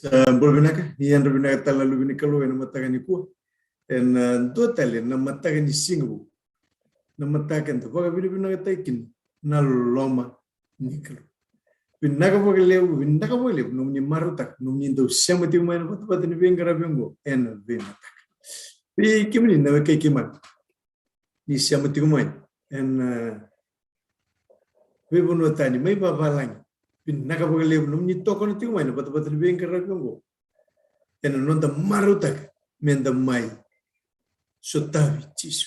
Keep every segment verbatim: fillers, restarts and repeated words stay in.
Sa bula vinaka, ni yadra vinaka tale na luve ni Kalou ena mataka nikua. Ena dua tale na mataka ni siga vou, na mataka eda vakavinavinakataki kina na loma ni Kalou. Vinaka vakalevu, vinaka vakalevu nomuni marautaka, nomuni dau sema tiko mai na vatavata ni veiqaravi oqo ena veimataka. Vei kemuni na wekai keimami ni sema tiko mai ena veivanua tani mai vavalagi, vinaka vakalevu nomuni tokona tiko mai na vatavata ni veiqaravi oqo ena noda marautaka meda mai sotavi Jisu.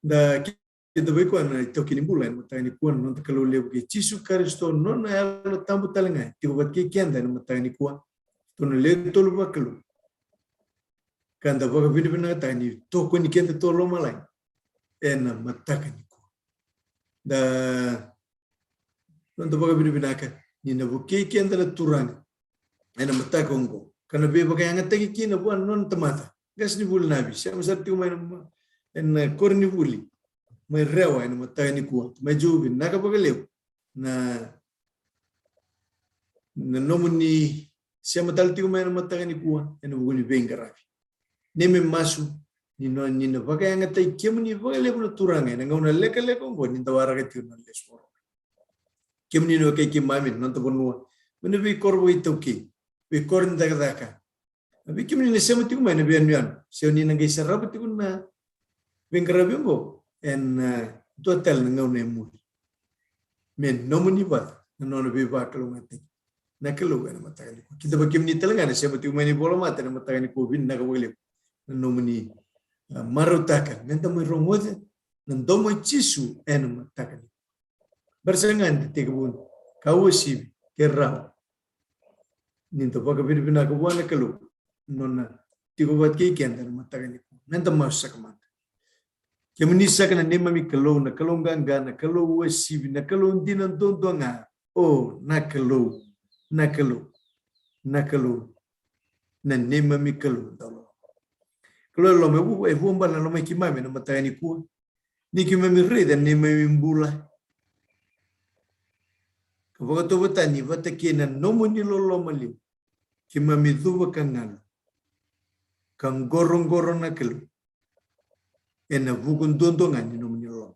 Da kida vei koya na itaukei ni bula ena mataka nikua, na noda Kalou levu kei Jisu Karisito, nona Yalo Tabu tale ga e tiko vata kei keda ena mataka nikua. Tuna lewe tolu vakalou ka da vakavinavinakataka ni tokoni keda tu lomalagi ena mataka nikua. Da noda vakavinavinaka ni na vukei keda na Turaga ena mataka oqo ka na veivakayagataki kina vua na nona tamata. Qasenivuli Navi, sema sara tiko mai ena koronivuli mai Rewa ena mataka nikua. Mai Jiu, vinaka vakalevu na na nomuni sema tale tiko mai ena mataka nikua ena vuku ni veiqaravi. Neimami masu ni na, ni na vakayagataki kemuni vakalevu na Turaga ena gauna lekaleka oqo ni da waraka tiko na lesu vakarogo. Kemuni na wekai keimami ena noda vanua, mai na veikoro vakaitaukei, veikoro ni cakacaka, vei kemuni na sema tiko mai na veiyanuyanu, se o ni na qai sarava tiko na veiqaravi oqo ena dua tale na gauna e muri. Me nomuni vata na nona veivakalougatataki na Kalou ena mataka nikua. Kida vei kemuni tale ga na sema tiko mai na ivolamata ena mataka nikua, vinaka vakalevu na nomuni marautaka meda mai rogoca na domo i Jisu ena mataka nikua. Bera sara ga ni tekivu ka uasivi ke rawa ni da vakavinavinaka vua na Kalou nona tiko vata kei keda ena mataka nikua. Meda masu saka mada. Kemuni saka na neimami Kalou, na Kalou qaqa, na Kalou uasivi, na Kalou dina duadua ga. O na Kalou, na Kalou, na Kalou, na neimami Kalou dau loloma. Kalou e loma, e vu, e vuabale na loma i keimami ena mataka nikua. Ni keimami raica na neimami bula ka vakatauvatani vata kei na nomuni loloma levu. Keimami cuva ka galu ka qoroqoro na Kalou ena vuku duadua ga ni nomuni loloma.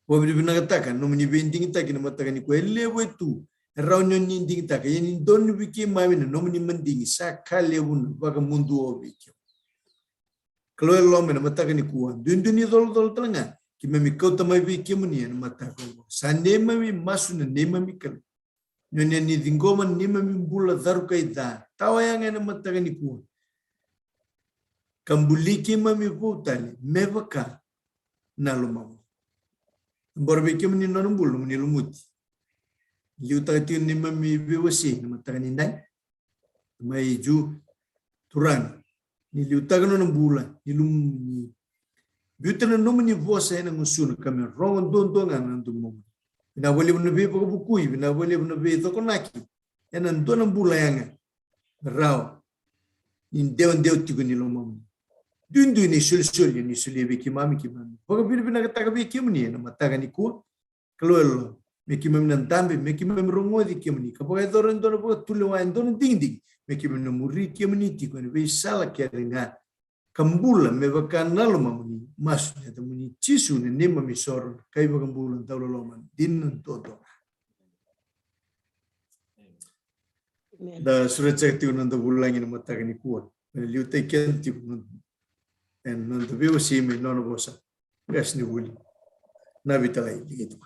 Vakavinavinakataka na nomuni veidigitaki na mataka nikua. E levu e tu e rawa ni oni digitaka, ia ni donu vei keimami na nomuni madigi, sa ka levu na vakamuduo vei kemuni. Kalou e loma, ena mataka nikua, duidui ni colacola tale ga keimami kauta mai vei kemuni ena mataka oqo. Sa neimami masu na neimami Kalou, ni oni na ciqoma na neimami bula caru ka ca, tawa yaga ena mataka nikua, ka buli keimami vou tale me vaka na lomamuni. Bora vei kemuni na nona bula, nomuni lumuti. Liutaka tiko na neimami veiwasei na mataka ni dai. Mai Jiu, Turaga, ni liutaka na nona bula, ni lum, ni biuta na nomuni vosa ena gusuna ka me rogo duadua ga na domomuni. Vinaka vakalevu na veivakavukui, vinaka vakalevu na veicokonaki ena dua na bula yaga. Rawa ni dewadewa tiko ni lomamuni. Duidui na isolisoli ni solia vei keimami, keimami vakavinavinakataka vei kemuni ena mataka nikua. Kalou e loloma, me keimami na dabe, me keimami rogoci kemuni ka vakayacora e dua na vakatulewa, e dua na digidigi, me keimami na muri kemuni tiko ena veisala kece ga ka bula me vaka na lomamuni. Masu ena yacamuni Jisu na neimami isoro, na kai vakabula, dauloloma, dina duadua. Da sureta saka tiko na noda vulagi ena mataka nikua. Me liutaki keda tiko na, ena noda veiwasei mai na nona vosa. Qasenivuli Navi Talai, liga tu.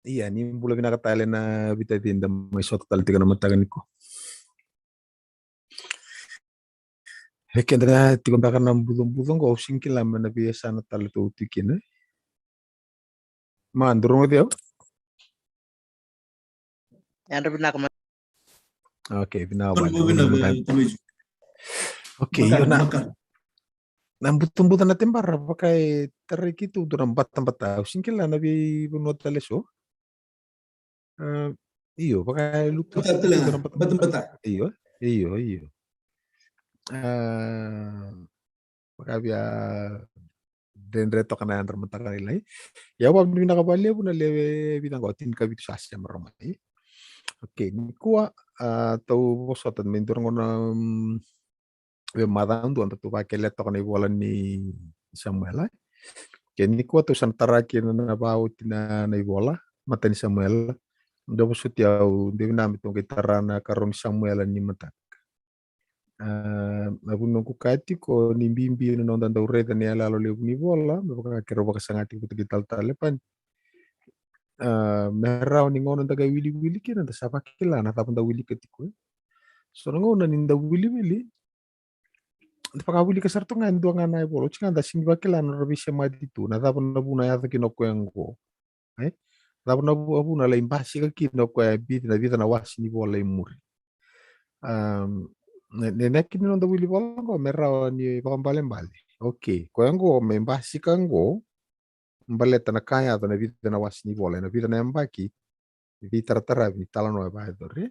Ia, ni bula vinaka tale na vitavi, da mai sota tale tiko na mataka nikua. E keda ga tiko beka na bucobuco qo, au sega ni kila me na veiyasana tale tou tiko kina. Ma dou rogoci au? Yadra vinaka ma. Okay, vinaka. Okay, io na, na butobuto na tebara vaka e tarai keitou dua na batabata, au sega ni kila na veivanua tale so. Io, vaka e lutu batabata. Io, io, io. Vaka via dredre toka na yadra mataka lailai. Ia, vakavinavinaka vakalevu na lewe vica qo, tinikavitu sa sema rawa mai. Okay, nikua, a, tou vosota me dua na gauna, mm, veimacawa dua da tou vakele toka na ivola ni Samuela. Okay, nikua tou sa na tara kina na vaoti na, na ivola, mata ni Samuela. Da vosoti au, de vinaka me tou qai tara na karua ni Samuela ni mataka. A, na vuna noqu kaya tiko ni bibi na noda dau raica na iyaloyalo levu ni vola, me vaka keirau vakasaga tiko vata kei Talatala Lepani. A, me rawa ni gauna da qai wiliwili kina, da sa vakila na cava da wilika tiko, e. So na gauna ni da wiliwili, da vakawilika sara tu ga e dua ga na ivola, oti ga da sega ni vakila na nodra veisemati tu, na cava na vuna yaco kina o koya qo. E? Cava na vu-, vuna lai basika kina o koya e vica na, vica na wase ni vola i muri. Am, ne, ne, na kena noda wili vola qo me rawa ni vakaibalebale. Okay, koya qo me basika qo, baleta na ka yaco na vica na wase ni vola, na vica na yabaki, veitarataravi ni talanoa e vakayacori.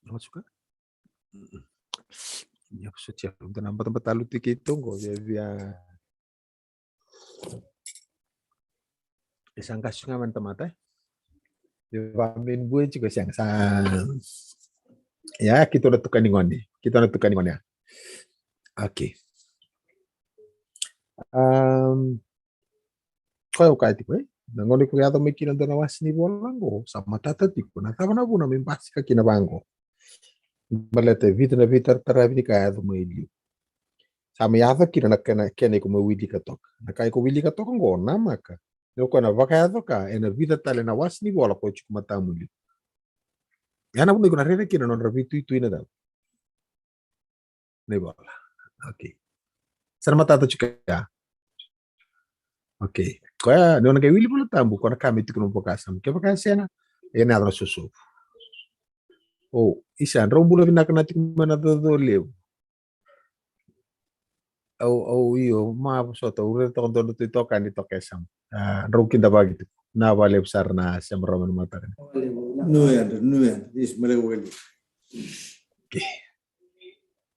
Nosuka. Ia, so tia, da na batabata lutu keitou qo, via, via. E sa qasu ga mai na tamata, e. E vameni bue tiko, e sega, sa. Ia, keitou na tukani gone. Keitou na tukani gone, ia. Okay. Am, koya au kaya tiko, e. Na gauna iko yaco mai kina dua na wase ni vola qo, sa matata tiko. Na cava na vuna me basika kina vaqo? Baleta e vica na veitarataravi ni ka yaco mai liu. Sa mai yaco kina na kena, kena iko mai wilika toka. Na ka iko wilika toka qo, namaka. Ni o koya na vakayaco ka ena vica tale na wase ni vola ko tiko matamu liu. Ia na vuna iko na raica kina na nodra veituitui na cava? Na ivola. Okay. Sa na matata tiko ya. Okay. Koya, ni o na qai wili Vola Tabu, ko na ka me tiko na vakasama. Kevaka e sega, ena yaco na sosovu. O, isa, drau bula vinaka na tiko mai na coco levu. Au, au, io, ma vosota, au raica toka dua na tu itokani toka e sema. A, drau kidavaki tiko. Na vakalevu sara na sema rawa mai na mataka ni. Nu yadra, nu yadra. Isa, malevu vakalevu. Okay.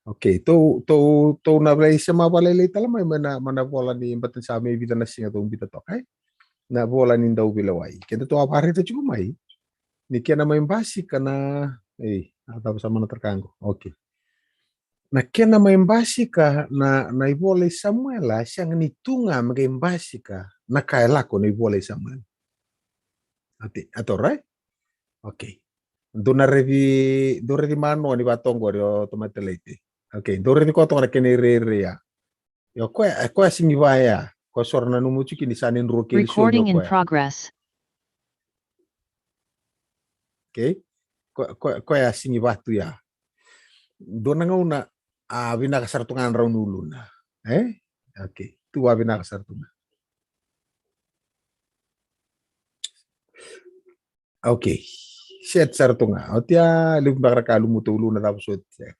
Okay, tou, tou, tou na lai sema vakalailai tale mai, mai na, mai na vola ni, baleta ni sa mai vica na siga tou biuta toka, e? Na vola ni Dauveilewai. Keda tou a vakaraica tiko mai ni kena mai basika na, ei, a cava sa mana tara ka qo. Okay. Na kena mai basika na, na ivola i Samuela, e sega ni tu ga me qai basika na ka e lako na ivola i Samuela. Ati, a taura, e? Okay. Dou na raici, dou raici manoa ni vatoqori o tamata laiti. Okay, dou raici koya toka na kena irairai ya. Io, koya, koya sega ni va ya. Koya sora na nomu tiko ni sa ni drua keli soni o koya. Recording in progress. Okay? Koya, koya, koya sega ni va tu ya. Dua na gauna, a vinaka sara tu ga na drau ni uluna. E? Okay. Tu a vinaka sara tu ga. Okay. Set sara tu ga. Oti ya, levu beka na ka lumuta uluna cava soti.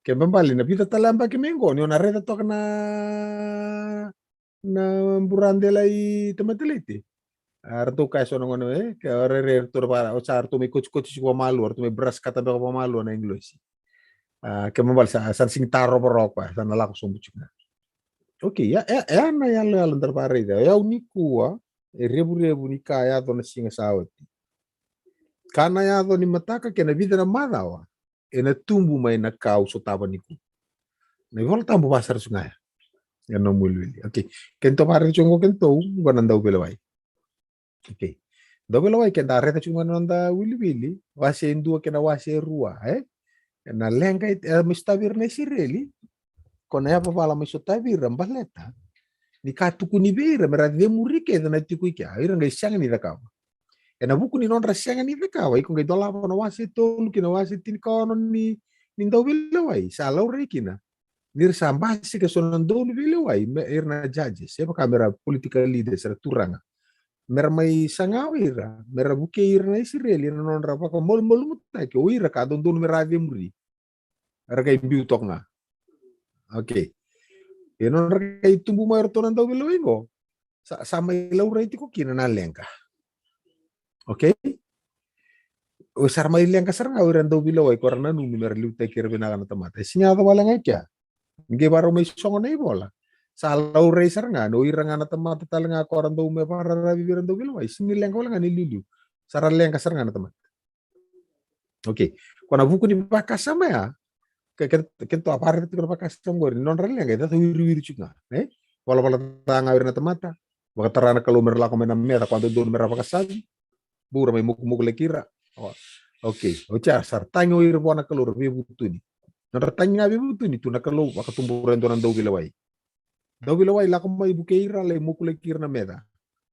Kena ibalebale na vica tale yabaki mai qo, ni o na raica toka na, na bura dela i tamata laiti. A, ratou kaya so na gone, e, ke o rairai ratou ra vaka, o sa ratou mai kotikoti tiko vakamalua, ratou mai brush kata beka vakamalua na agilosi. A, kena ibalebale sa, sa na sega ni tarova rawa o koya, sa na lako sobu tiko ga. Okay, ya, ya, ya na iyaloyalo da ra vakaraica. O yau nikua, e revurevu ni ka yaco na siga sa oti. Ka na yaco ni mataka kei na vica na macawa, ena tubu mai na ka au sotava nikua. Na iVola Tabu vakasara tu ga ya. Ena nomu wiliwili. Okay. Kedatou vakaraica tiko qo kedatou, qo na Dauveilewai. Okay. Dauveilewai keda raica tiko mai na noda wiliwili, wase e dua kei na wase e rua, e? Na leqa e, e mai sotavi ira na Isireli, ko na yavavala mai sotavi ira baleta ni ka tukuni vei ira me ra cemuri kece na tiko i kea, ira qai sega ni cakava. Ena vuku ni nodra sega ni cakava, iko qai dolava na wase tolu ki na wase tinikaono ni, ni Dauveilewai, sa laurai kina ni ra sa basika so na Dauveilewai, me, ira na judges, e vaka me ra political leaders, era turaga. Me ra mai saga o ira, me ra vukei ira na Isireli ena nodra vakamalumalumutaki o ira ka dodonu me ra cemuri. Era qai biu toka ga. Okay. E nodra qai tubu mai o iratou na Dauveilewai qo, sa, sa mai laurai tiko kina na leqa. Okay? O sa ra mai leqa sara ga o ira na Dauveilewai, ko ra nanuma me ra liutaki ira vinaka na tamata. E sega ni yaco wale ga i kea. Ni qai vakarau mai sogo na ivola. Sa laurai sara ga ni o ira ga na tamata tale ga ko ra dau me vakararavi vei ira dau veilewai, sega ni leqa wale ga na iliuliu. Sa ra leqa sara ga na tamata. Okay. Ko na vuku ni vakasama ya, ke, ke, kedatou a vakaraica tiko na vakasama qori, ni nodra leqa e cacawiriwiri tiko ga, e? Valavala ca ga o ira na tamata, vakatara na Kalou me ra lako mai na meca ko a dodonu me ra vakasavi. Bau ra mai mokumokulaki ira. O, okay. Oti ya sa ra tagi o ira vua na Kalou, ra veivutuni. Nodra tagi ga veivutuni, tu na Kalou vakatubura e dua na dauveilewai. Dauveilewai lako mai vukei ira, lai mokulaki ira na meca.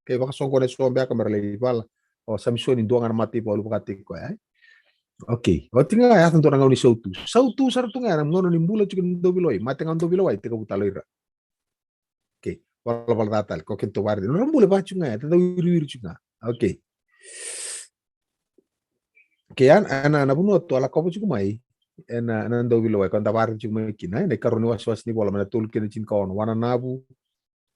Kei vakasoqona eso beka me ra lai vala. O Samisoni dua ga na mataivalu vakataki koya, e? Okay. Oti ga yaco dua na gauna ni sautu. Sautu sara tu ga ya na gauna ni bula tiko ni dauveilewai. Mate ga o dauveilewai, tekivu tale o ira. Okay. Valavala ca tale, ko kedatou vakaraica. Nodra bula e vaka tiko ga ya, cacawiriwiri tiko ga. Okay. Ke ya na, na, na vanua tou a lakova tiko mai, ena, na dauveilewai, ko da vakaraica tiko mai kina, ena ikarua ni wasewase ni vola, mai na tolu kei na tinikaono, wananavu,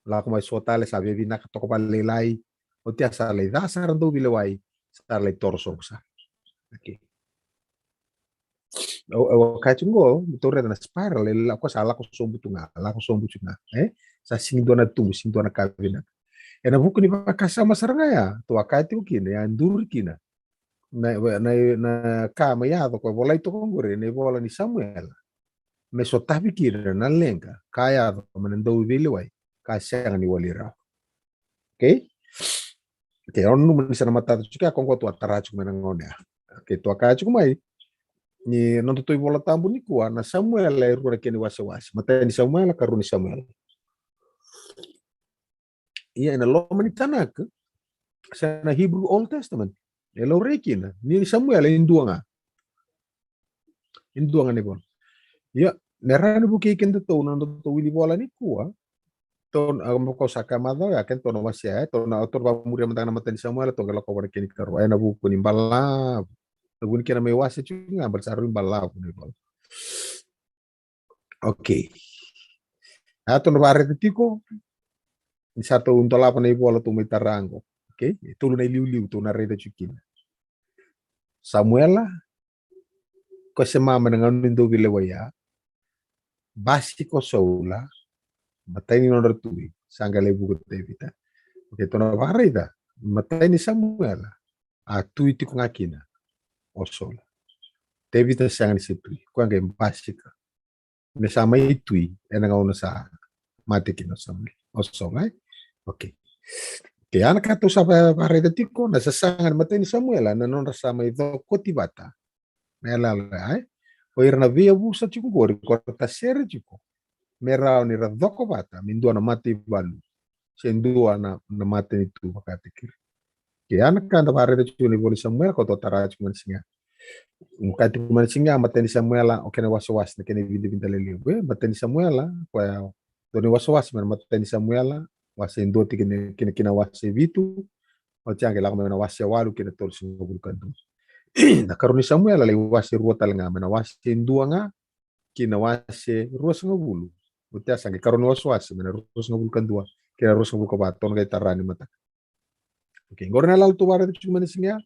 lako mai so tale, sa viavinaka toka vakalailai, oti ya sa lai ca sara dauveilewai, sa lai toro sobu sara. Okay. Au, au kaya tiko qo, tou raica na spiral, e lako, sa lako sobu tu ga, lako sobu tu ga, e? Sa sega ni dua na tubu, sega ni dua na ka vinaka. Ena vuku ni vakasama sara ga ya, tou a kaya tiko kina, ya duri kina. Na, na, na ka mai yaco, ko e volai toka qori, na ivola ni Samuela. Me sotavi kina na leqa, ka yaco, mai na dauveilewai, ka sega ni wali rawa. Okay? Okay, au nanuma ni sa na matata tiko ya, ko qo tou a tara tiko mai na gauna ya. Okay, tou a kaya tiko mai, ni nodatou iVola Tabu nikua, na Samuela e rua na kena iwasewase. Matai ni Samuela, karua ni Samuela. Ia, ena loma ni Tanakh, se na Hebrew Old Testament, e laurai kina, ni Samuela e dua ga. E dua ga na ivola. Ia, me rawa ni vukei kedatou na nodatou wili vola nikua. Tou, a, mo ko sa kaya macawa ya, kedatou na wasea, e, tou na, tou na vakamuria mada ga na Matai ni Samuela, tou qai lakova na kena ikarua, ena vuku ni balavu. Na vuku ni kena mai wase tiko ga, baleta sa rui balavu na ivola. Okay. A, tou na vakaraica tiko, ni sa tou dolava na ivola tou mai tara qo. Okay? E tolu na iliuliu tou na raica tiko kina. Samuela, ko se mama na gauna ni dauveilewai ya, basika o Saula, matai ni nodra tui, sa qai lai vuku o Tevita. Okay, tou na vakaraica, matai ni Samuela, a tui tiko ga kina o Saula. Tevita sega ni se tui, koya qai basika. Me sa mai tui, ena gauna sa mate kina o Samuela, o Saula, e? Okay. Okay, a na ka tou sa va-, vakaraica tiko, na sasaga ni Matai ni Samuela, na nodra sa mai cokoti vata. Na yalayala, e? O ira na veiyavusa tiko qori, ko ra tasere tiko. Me rawa ni ra coko vata, me dua na mataivalu. Se dua na, na matanitu vakataki ira. Ke a na ka da vakaraica tiko na ivola i Samuela, ko tou tara tiko mai na siga. Ka tiko mai na siga, Matai ni Samuela, o kena wasewase, na kena ividavida lelevu. E, Matai ni Samuela, koya, dua na iwasewase, mai na Matai ni Samuela, wase dua tiko kina, kina, kina wase vitu, oti ya qai lako mai na wase walu kina tolusagavulu ka dua. Na Karua ni Samuela, lai wase rua tale ga, mai na wase dua ga, kina wase ruasagavulu. Oti ya sa qai Karua ni wasewase, mai na ruasagavulu ka dua, kina ruasagavulu ka va, tou na qai tara ni mataka. Okay, qori na yalayala tou vakaraica tiko mai na siga ya.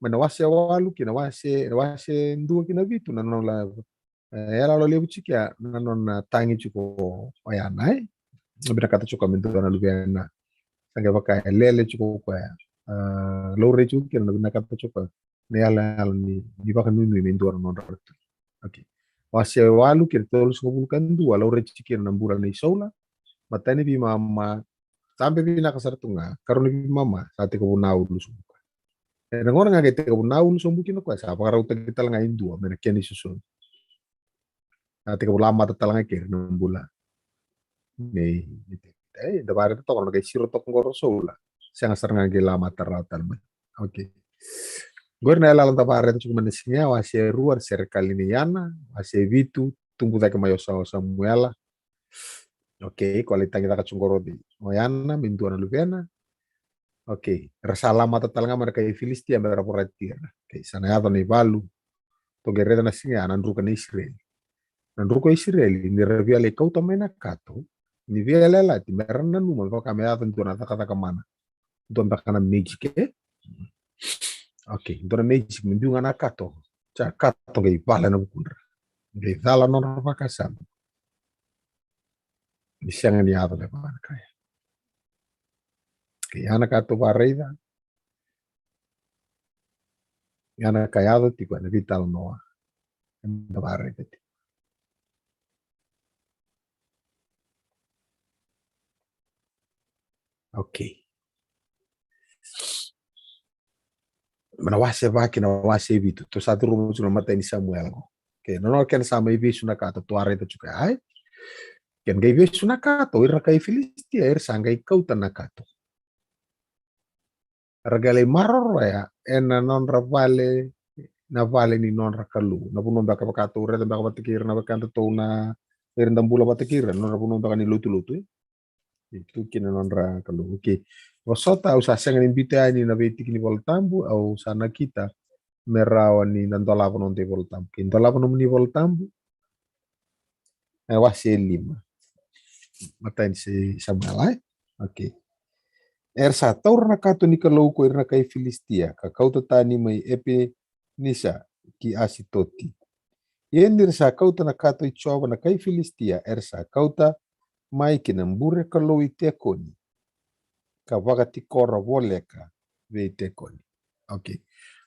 Mai na wase walu kina wase, wase dua kina vitu na nona, e, yalayala levu tiko ya, na nona tagi tiko o Ana, e. Na vinakata tiko me dua na luvena. Sa qai vaka e lele tiko o koya. A, laurai tiko kina na vinakata tiko na yalayala ni, ni vakanuinui me dua na nodra tui. Okay. Wase walu kei na tolusagavulu ka dua, laurai tiko kina na bula nei Saula. Matai ni veimama, sa bau vinaka sara tu ga, Karua ni veimama, sa tekivu na ulu sobu. Ena gauna ga qai tekivu na ulu sobu kina o koya, sa vakarautaki tale ga e dua, mai na kena isosomi. Sa tekivu lamata tale ga kina na bula. Nei, nei, e, da vakaraica toka na qai siro toka qori o Saula. Sega sara ga qai lamata rawa tale mai. Okay. Qori na yalayala da vakaraica tiko mai na siga ya, wase rua, Serekali nei Ana, wase vitu, tubu cake mai o Sa-, o Samuela. Okay, ko lai tagicaka tiko qori o Ana, me dua na luvena. Okay, ra sa lamata tale ga mai na kai Filisitia me ra vorati ira. Okay, sa na yaco na ivalu. Tou qai raica na siga ya na druka na Isireli. Na druka o Isireli, ni ra via lai kauta mai na kato, ni via yalayalati, me ra nanuma, me vaka me yaco dua na cakacaka mana. Dua beka na magic, e? Okay, dua na magic, me biu ga na kato. Sa kato qai vala ena vukudra. Qai cala nodra vakasama. Ni sega ni yaco le va na ka ya. Ke ya na ka tou vakaraica. Ya na ka yaco tiko ena veitalanoa eda vakaraica tiko. Okay. Mai na wase va kei na wase vitu, tou sa curuma tiko na imatai ni Samuela qo. Okay, na nona kena sa mai vesu na kato, tou a raica tiko ya, e? Kena qai vesu na kato, o ira na kai Filisitia era sa qai kauta na kato. Era qai lai maroroya ena nodra vale, na vale ni nodra kalou. Na vanua beka vaka tou raica beka vata kei ira na wekadatou na, ira da bula vata kei ira, na nodra vanua beka ni lotulotu, e? E tu kina na nodra kalou. Okay. Vosota, au sa sega ni biuta yani na veitiki ni Vola Tabu, au sa nakita me rawa ni na dolava noda iVola Tabu. Ke dolava nomuni iVola Tabu, e wase e lima. Matai ni Samuela, e? Okay. Era sa taura na kato ni Kalou ko ira na kai Filisitia, ka kauta tani mai Epe- nisa ki Asitoti. Ia ni ra sa kauta na kato i Jiova na kai Filisitia, era sa kauta mai ki na bure kalou i Tekoni, ka vakatikora voleka vei Tekoni. Okay.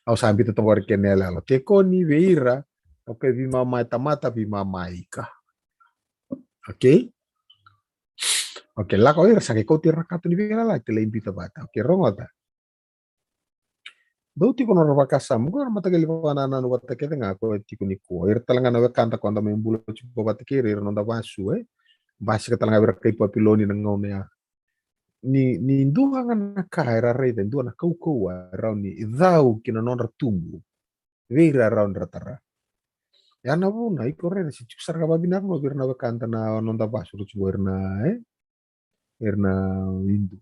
Au sa biuta toka qori kena iyaloyalo. Tekoni vei ira, okay, veimama e tamata, veimama e ika. Okay? Okay, lako ira sa qai kauti ira na kato ni veiyalayalati, lai biuta vata. Okay, rogoca. Dau tiko na nodra vakasama qo, na mataqali vakanananu vata kece ga ko e tiko nikua. Ira tale ga na wekada ko da mai bula tiko vata kei ira, ira noda vasu, e? Basika tale ga vei ira kai Papiloni na gauna ya. Ni, ni dua ga na ka era raica, e dua na kaukauwa e rawa ni cau ki na nodra tubu, vei ira e rawa ni ra tara. Ya na vuna iko raica se tiko sara ga vavinaka vei ira na wekada na noda vasu, ra tiko ira na, e? Ira na Idu.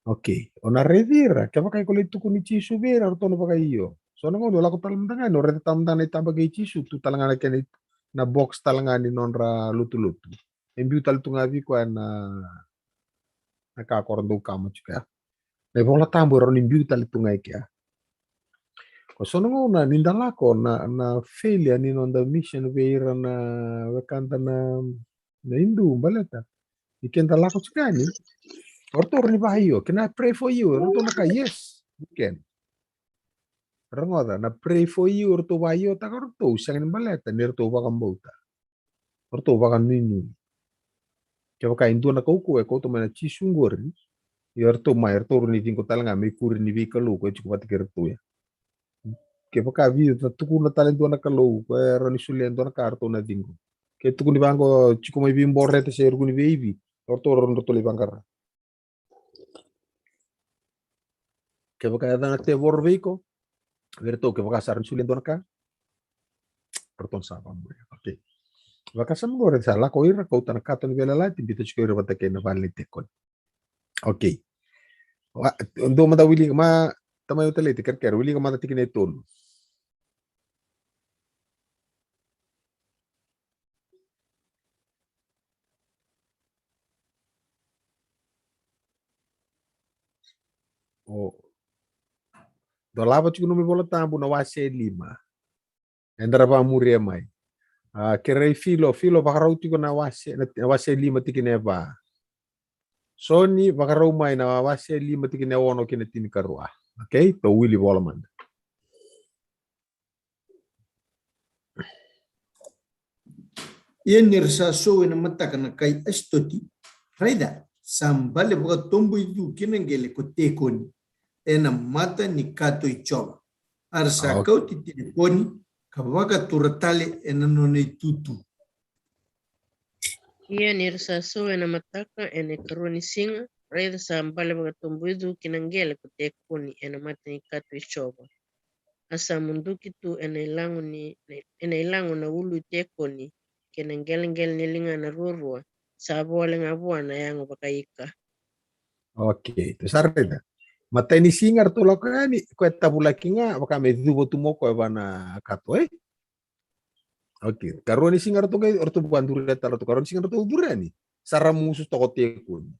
Okay, o na raici ira, kevaka iko lai tukuni Jisu vei ira, ratou na vakaio. So na gauna o lako tale mada ga yani, o raica tale mada ga na itaba kei Jisu, tu tale ga na kena it-, na box tale ga ni nodra lotulotu. E biu tale tu ga vei koya na, na ka ko ra dau kama tiko ya. Na iVola Tabu e rawa ni biu tale tu ga i kea. Ko so na gauna ni da lako na, na failure ni noda mission vei ira na wekada na, na Idu, baleta ni keda lako tiko yani, o ratou rawa ni vakaio, can I pray for you? O ratou na kaya, yes, you can. Rogoca, na pray for you, o ratou vakaiotaka o ratou, sega ni baleta ni ratou vakabauta. O ratou vakanuinui. Kevaka e dua na kaukauwa e kauta mai na Jisu qori, ia o ratou mai, o ratou rawa ni ciqo tale ga me ikuri ni veikalou ko e tiko vata kei ratou ya. Kevaka vica, tukuna tale e dua na kalou ko e rawa ni solia e dua na ka, o ratou na ciqo. Ke tukuni vaqo, tiko mai veiborete se rukuni veivi, o ratou rawa ni ratou lai vaqara. Kevaka e yaco na tevoro vei iko, vei iratou, kevaka sa rawa ni solia e dua na ka, ratou na sa vakamuria. Okay. Vakasama qori, sa lako ira, kauta na kato ni veiyalayalati, biuta tiko ira vata kei na vale ni Tekoni. Okay. Wa, dua mada wilika, ma, tamai Utaleti, kerekere, wilika mada tikina e tolu. O, dolava tiko nomu iVola Tabu na wase e lima. Eda ra vakamuria mai. A, kerei Filo, Filo vakarau tiko na wase, na, na wase e lima tikina e va. Soni vakarau mai na wase e lima tikina e ono kei na tinikarua. Okay, tou wili vola mada. Ia ni ra sa sou ena mataka na kai Asitoti, raica, sa bale vakatoboicu ki na qele ko Tekoni, ena mata ni kato i Jiova. A ra sa, okay, kauti Tekoni, ka vakatura tale ena nona itutu. Ia ni ra sa sou ena mataka, ena ikarua ni siga, raica, sa bale vakatoboicu ki na qele ko Tekoni, ena mata ni kato i Jiova. A sa muduki tu ena ilago ni, ena ilago na ulu i Tekoni, kei na qeleqele ni ligana ruarua, sa vole ga vua na yago vakaika. Okay, tou sa raica. Matai ni siga ratou lako yani, koya e tavulaki ga, vaka me cuva tu mai o koya va na kato, e? Okay, karua ni siga ratou qai, ratou vakaduria tale ratou, karua ni siga ratou curu yani, sa ramusu toka o Tekoni.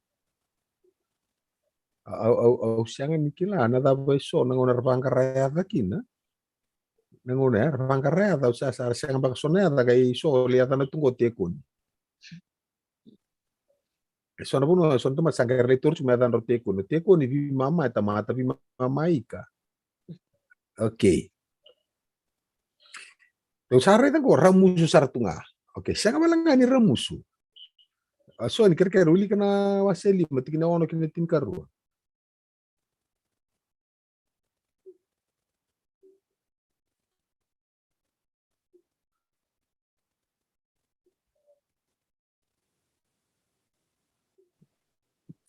Au, au, au, au sega ni kila na cava e so na gauna ra vaqara yaca kina. Na gauna ya ra vaqara yaca, au sa, sa sega beka so na yaca, qai so lai yacana tu qo o Tekoni. E so na vanua, e so na tamata sa qai rai toro tiko me yacadrau Tekoni. Tekoni veimama, e tamata veimama ika. Okay. Tou sa raica qo, ramusu sara tu ga. Okay, sega wale ga ni ramusu. A so ni kerekere, wilika na wase lima, tikina ono ki na tinikarua.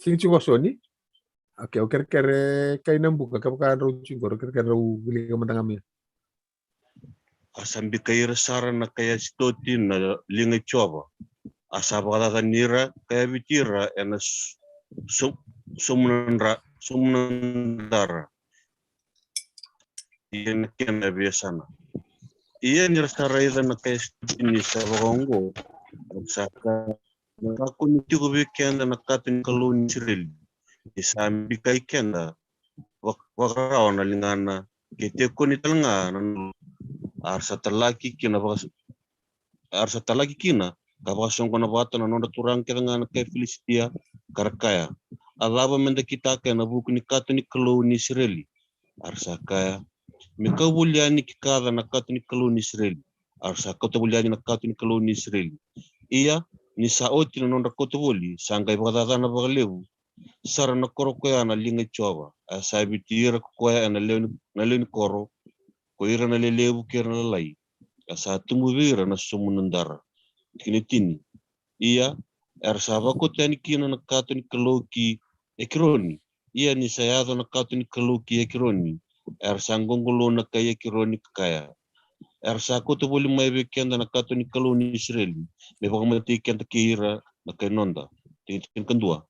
Sega tiko o Soni? Okay, au kerekere kai na buka, kevaka drau tiko, au kerekere drau wilika mada ga mai. A sa bikai ira sara na kai Asitoti na liga i Jiova. A sa vakacacani ira ka yaviti ira ena s-, so-, somunadra-, somunadara. Ia na kena veiyasana. Ia ni ra sa raica na kai Asitoti ni sa vakaoqo, era sa kaya, na kakua ni tiko vei keda na kato ni Kalou ni Isireli, ni sa bikai keda vak-, vakarawa na ligana, kei Tekoni tale ga na nona. A ra sa talaki kina vaka-, a ra sa talaki kina ka vakasoqona vata na nodra turaga kece ga na kai Filisitia, ka ra kaya, a cava meda kitaka ena vuku ni kato ni Kalou ni Isireli? A ra sa kaya, me kau voli yani ki Kaca na kato ni Kalou ni Isireli. A ra sa kauta voli yani na kato ni Kalou ni Isireli. Ia ni sa oti na nodra kauta voli, sa qai vakacacana vakalevu sara na koro koya na liga i Jiova. A sa yaviti ira ko koya ena lewe ni, na lewe ni koro, ko ira na lelevu kei ira na lalai. A sa tubu vei ira na somunadara. Tikina tini. Ia era sa vakoti yani kina na kato ni Kalou ki Ekironi. Ia ni sa yaco na kato ni Kalou ki Ekironi, era sa qoqolou na kai Ekironi ka kaya, era sa kauta voli mai vei keda na kato ni Kalou ni Isireli me vakamatei keda kei ira na kai noda. Tikina tinikadua.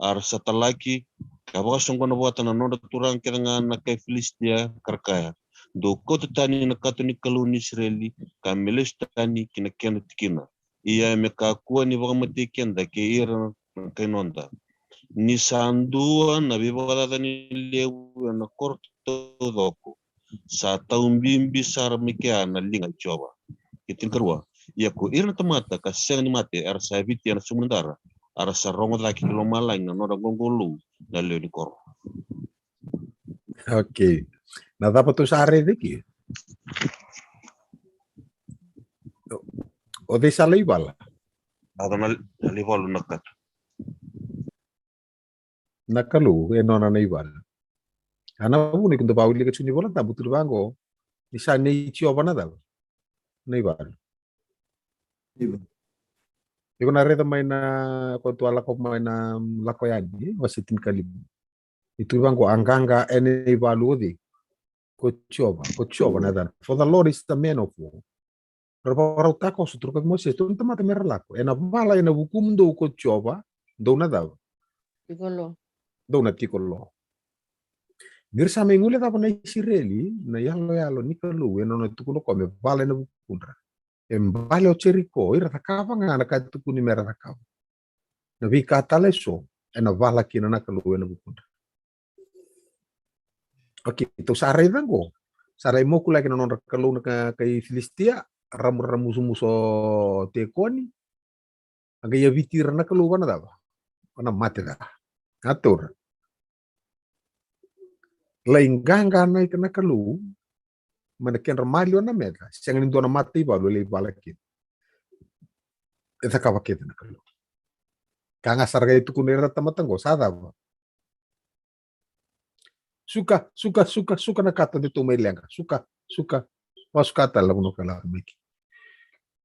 A ra sa talaki ka vakasoqona vata na nodra turaga kece ga na kai Filisitia, ka ra kaya, dou kauta tani na kato ni Kalou ni Isireli ka me lesu tani ki na kena tikina. Ia me kakua ni vakamatei keda kei ira na kai noda. Ni sa dua na veivakacacani levu ena koro taucoko, sa tau bibi sara mai kea na liga i Jiova. Tikina tinikarua. Ia ko ira na tamata ka sega ni mate, era sa yaviti ena somunadara, a ra sa rogo cake ki lomalagi na nodra qoqolou na lewe ni koro. Okay. Na cava tou sa raica eke? O cei sa lai vala? A na, na lai vala na kato. Na Kalou e nona na ivalu. A na vuna iko dau wilika tiko ni Vola Tabu, tukuni vaqo, ni sa nei Jiova na cava? Na ivalu. Ivalu. Iko na raica mai na, ko tou a lako mai na Lako Yani, e, wase tinikalima. E tukuni vaqo, a qaqa ena ivalu o cei? Ko Jiova, ko Jiova na yacana. For the Lord is the man of war. Ra vakarautaka o Joshua, Joshua kei Mosese, dou na tamata me ra lako. Ena vala ena vukumudou ko Jiova, dou na cava? Tiko lo. Dou na tiko lo. Ni ra sa mai guilecava na Isireli, na iyaloyalo ni Kalou, ena nona tukuna o koya me vala ena vukudra. E bale o Jeriko, ira cakava ga na ka e tukuni me ra cakava. Na veika tale eso, ena vala kina na Kalou ena vukudra. Okay, tou sa raica qo. Sa lai mokulaki na nodra kalou na ka, kai Filisitia, ramuramusumusu o Tekoni. A qai yaviti ira na Kalou va na cava? Va na mate ca. A taura. Lai qaqa na ika na Kalou, mai na kedra maliwa na meca, sega ni dua na mataivalu e lai vala kina. E cakava kece na Kalou. Ka ga sara ga e tukuna ira na tamata qo, sa cava? Suka, suka, suka, suka na kato de tou mai leqa. Suka, suka. Vasuka tale na vanua ka lako mai kina.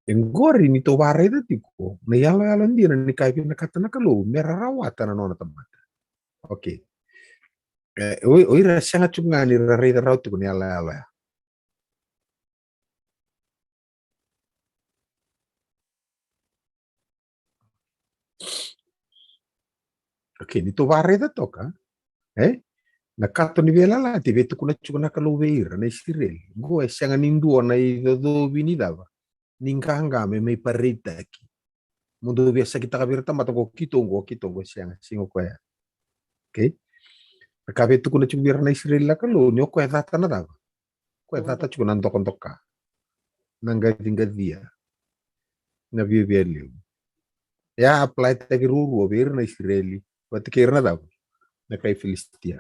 E qori ni tou varaica tiko na iyaloyalo dina ni ka e vinakata na Kalou me ra rawata na nona tamata. Okay. E, o, o ira sega tiko ga ni ra raica rawa tiko na iyaloyalo ya. Okay, ni tou varaica toka, e? Na kato ni veiyalayalati e tukuna tiko na Kalou vei ira na Isireli. Qo e sega ni dua na icocovi ni cava? Ni qaqa me mai pareitaki. Mo dou via sakitaka vei ira tamata qo, keitou qo, keitou qo, sega, sega o koya. Okay? Na ka e tukuna tiko vei ira na Isireli na Kalou, ni o koya e cata na cava? Koya e cata tiko na dokadoka, na qaciqacia, na viavialevu. E a apply taki ruarua vei ira na Isireli vata kei ira na cava? Na kai Filisitia.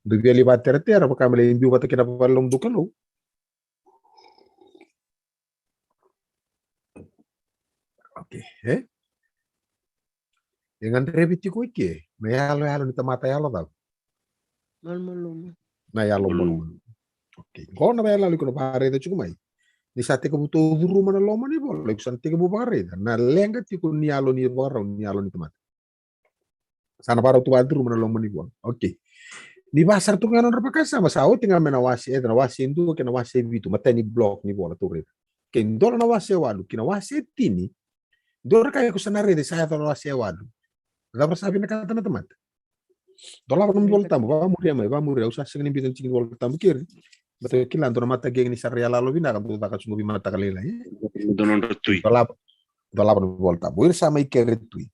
Dou via lai vateratera vaka me lai biu vata kei na vale lomudou Kalou. Okay, e? E gadrevi tiko i ke na yaloyalo ni tamata yalo cava? Malumalumu. Na yalo malumalumu. Okay, qo na yaloyalo iko na vakaraica tiko mai. Ni sa tekivu tou curuma na loma ni vola, iko sa na tekivu vakaraica na leqa tiko ni yalo ni vakarau ni yalo ni tamata. Sa na vakarau tu vakacuruma na loma ni vola. Okay. Ni vaka sara tu ga na nodra vakasama, sa oti ga me na wase, e na wase e dua kei na wase e vitu, matai ni block ni vola tou raica. Kei dola na wase e walu kei na wase e tini. Dua na ka iko sa na raica sa yaco na wase e walu. Cava sa vinakata na tamata? Dolava nomu iVola Tabu, vakamuria mai, vakamuria, au sa sega ni biuta na tiki ni Vola Tabu keri. Baleta kila dua na mataqali ni sa ra yaloyalo vinaka, dou caka tiko veimataka lailai. Dua nodra tui. Dolava, dolava nomu iVola Tabu. O ira sa mai kere tui.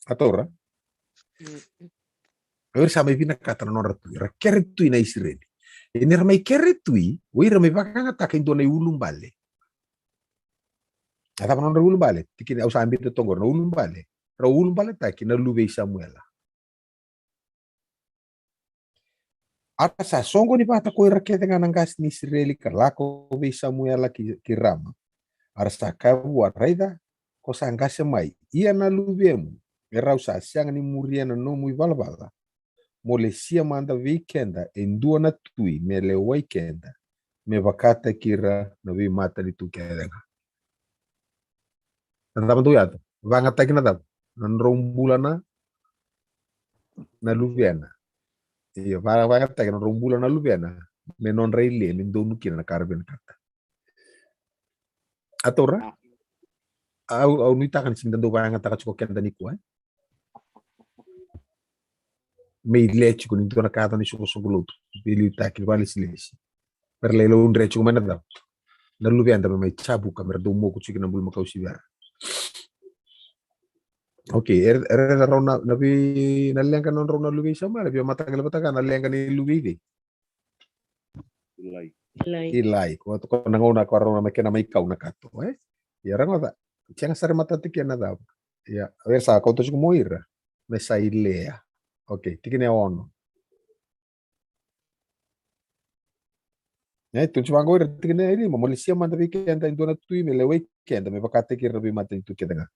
A taura? Mm. O ira sa mai vinakata na nodra tui. Ra kere tui na Isireli. E ni ra mai kere tui, o ira mai vakayagataka e dua na iulubale. A cava na nodra iulubale? Tikina, au sa biuta toka qori na ulubale. Ra ulubaletaki na luve i Samuela. A ra sa soqoni vata ko ira kece ga na qase ni Isireli ka lako vei Samuela ki, ki Rama. A ra sa kaya vua, raica, ko sa qase mai, ia na luvemu, e rau sa sega ni muria na nomu ivalavala. Mo lesia mada vei keda e dua na tui me lewai keda, me vakataki ira na veimatanitu kece ga. Na cava dou yaco? Vagataki na cava? Na drau bula na, na luvena. Io, va-, vagataki na drau bula na luvena me nodra ile, me donu kina na ka ra vinakata. A taura? Au, au nuitaka ni sega ni dau vayagataka tiko keda nikua, e? Me ile tiko ni dua na ka yaco ni soqosoqo lotu, veiliutaki, vakalesilesi. Me ra lai laudre tiko mai na cava? Na luveda me mai cavuka, me ra dau moku tiko na bulumakau sivia. Okay, e, e raica rau na, na vei, na leqa nodrau na luve i Samuela, via mataqali vata ga na leqa ni luve i cei? Ilai. Ilai. Ilai. Ko, ko na gauna ko rau na mai kena mai kau na kato, e? Ia ra goca. Sega sara matata kina na cava. Ia, o ira sa kauta tiko mo ira me sa ilea. Okay, tikina e ono. E, tu tiko vaqo ira, tikina e lima, mo lesia mada vei keda e dua na tui me lewai keda, me vakataki ira na veimatanitu kece ga.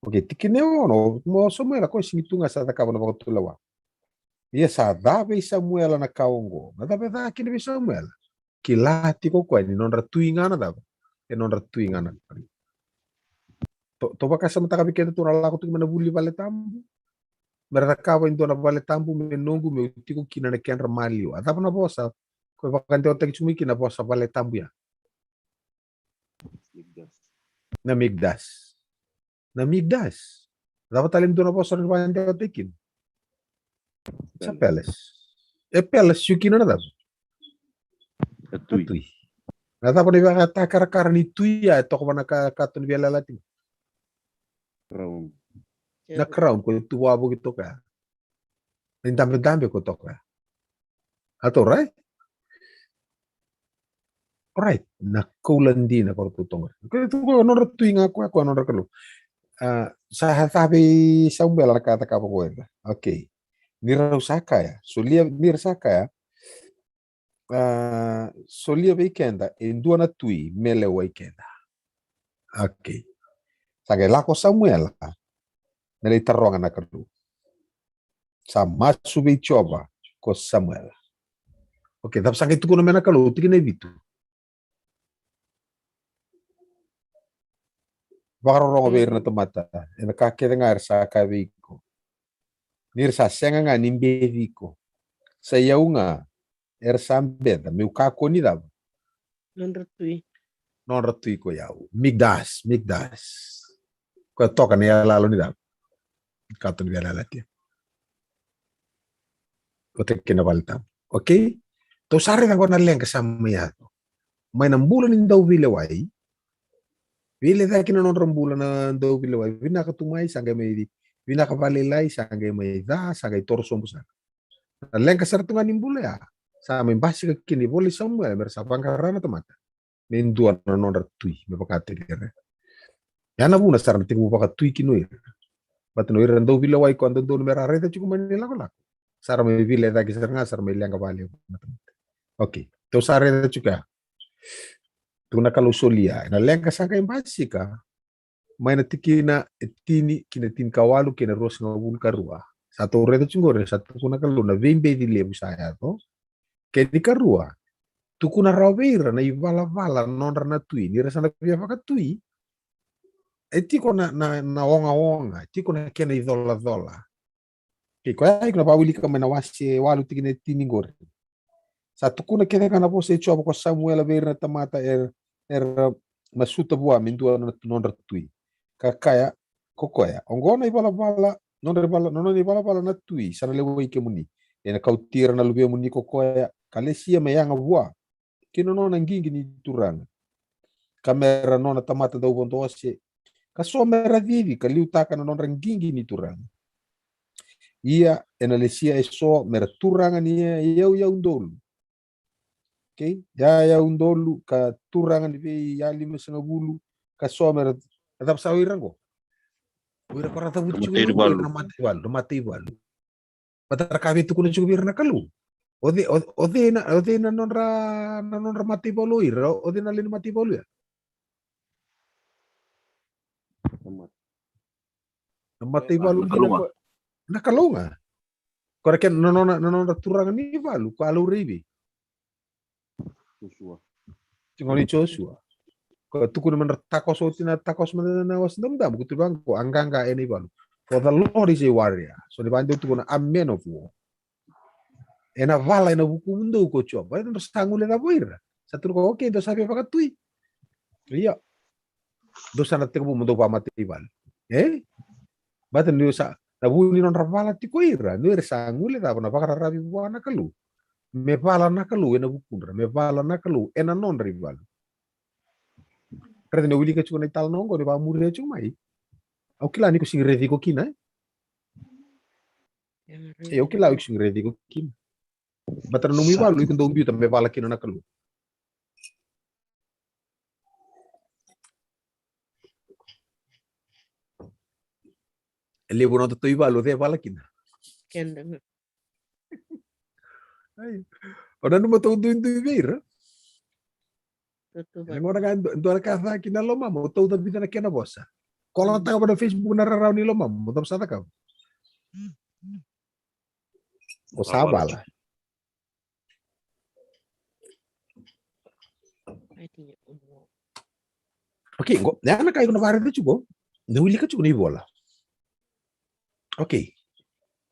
Okay, tikina e ono, mo Samuela ko e sigi tu ga sa cakava na vakatulewa. Ia sa ca vei Samuela na ka oqo. Na cava e ca kina vei Samuela? Kila tiko o koya ni nodra tui ga na cava? E nodra tui ga na Kalou. Tou, tou vakasamataka vei keda tou na lako tiko mai na vuli vale tabu. Me ra cakava e dua na vale tabu me noqu, meu tiko kina na kedra maliwa. A cava na vosa ko e vakadewataki tiko mai kina na vosa vale tabu ya? Mikdas. Na Mikdas. Na Mikdas. Cava tale e dua na vosa ra vakadewataki kina? Sa palace. E palace, io kina na cava? Na tui. Na tui. Na cava na ivakatakarakara ni tui ya e toka vua na ka, kato ni veiyalayalati? Crown. Na crown ko e tu vakavoki toka ya. Na idabedabe ko toka ya. A tou rai? Alright, na koula dina ko ratou toka. Ko e tu ko nodra tui ga ko ya, ko nodra Kalou. A, sa ca vei Samuela na ka cakava ko ira. Okay. Ni rau sa kaya, solia, ni ra sa kaya, a, solia vei keda e dua na tui me lewai keda. Okay. Sa qai lako Samuela me lai taroga na Kalou. Sa masu vei Jiova ko Samuela. Okay, cava sa qai tukuna mai na Kalou, tikina e vitu? Vakarorogo vei ira na tamata ena ka kece ga era sa kaya vei iko. Ni ra sa sega ga ni beci iko, sa i au ga era sa beca meu kakua ni cava? Nodra tui. Nodra tui ko i au. Mikdas, Mikdas. Ko e toka na iyaloyalo ni cava? Kato ni veiyalayalati. Vata kei na vale tabu. Okay? Tou sa raica qo na leqa sa mai yaco. Mai na bula ni dauveilewai. Veilecayaki na nodra bula na dauveilewai. Vinaka tu mai, sa qai mai, vinaka vakalailai, sa qai mai ca, sa qai toro sobu sara. Na leqa sara tu ga ni bula ya, sa mai basika kina ivola i Samuela me ra sa vaqara na tamata me dua na nodra tui me vakataki ira. Ya na vuna sara na tekivu vakatui kina o ira. Baleta na o ira dau veilewai koya dodonu me ra raica tiko mai na ilakolako. Sara mai veilecaki sara ga, sara mai leqa vakalevu na tamata. Okay, tou sa raica tiko ya. Tukuna na Kalou, solia. Ena leqa sa qai basika mai na tikina e tini ki na tinikawalu kei na ruasagavulu ka rua. Sa tou raica tiko qori, sa tukuna na Kalou na veibeci levu sa yaco. Kena ikarua, tukuna rawa vei ira na ivalavala nodra na tui, ni ra sa na via vakatui, e tiko na, na, na ogaoga, e tiko na kena icolacola. Kei koya iko na vakawilika mai na wase walu tikina e tini qori. Sa tukuna kece ga na vosa i Jiova ko Samuela vei ira na tamata era, era masuta vua me dua na nodra tui. Ka kaya ko koya, oqo na ivalavala, nodra ivala, na nona ivalavala na tui sa na lewai kemuni. Ena kauti ira na luvemuni ko koya, ka lesia me yaga vua ki na nona qiqi ni turaga, ka me ra nona tamata dauvodovodosi, ka so me ra cici ka liutaka na nodra qiqi ni turaga. Ia ena lesia eso me ra turaga ni yauyau dolu. Okay, yauyau dolu ka turaga ni veiyalimasagavulu, ka so me ra, na cava sa o ira qo? O ira ko ra cavuti tiko na mataivalu, na mataivalu. Baleta ra ka via tukuna tiko vei ira na Kalou. O cei, o, o cei na, o cei na nodra, na nodra mataivalu o ira, o cei na lewe ni mataivalu ya? Na mataivalu dina ko na Kalou ga. Ko ra kena na nona, na nodra turaga ni valu ko a laurai vei? Josua. Tiko ni Josua. Ko tukuna me ra takoso oti na takoso mai na Wasa Damudamu, ko tukuna vaqo, a qaqa ena ivalu. For the Lord is a warrior. So ni vaqo tukuna a man of war. Ena vala ena vukumudou ko Jiova. Baleta dou sa guilecava o ira. Sa tukuna ko, okay, dou sa via vakatui. Ia. Dou sa na tekivu mo dou vakamataivalu. E? Baleta ni sa, na vu ni nodra vala tiko ira, ni ira sa guilecava na vakararavi vua na Kalou. Me vala na Kalou ena vukudra, me vala na Kalou ena nodra ivalu. Raica ni o wilika tiko na italanoa oqo, ni vakamuria tiko mai. Au kila ni ko sigi raici iko kina, e? E, au kila iko sigi raici iko kina. Baleta na nomu ivalu iko dau biuta me vala kina na Kalou. E levu na nodatou ivalu o cei e vala kina. Keda. Ai. O nanuma tou duidui vei ira. Tou tu vata. E gona ga e dua, dua na ka ca ki na lomamu, o tou cavuta na kena vosa. Kolataka vata na Facebook na rarawa ni lomamu, mo cava sa cakava. O sa vala. Okay, qo, ya na ka iko na vakaraica tiko, na wilika tiko ni vola. Okay.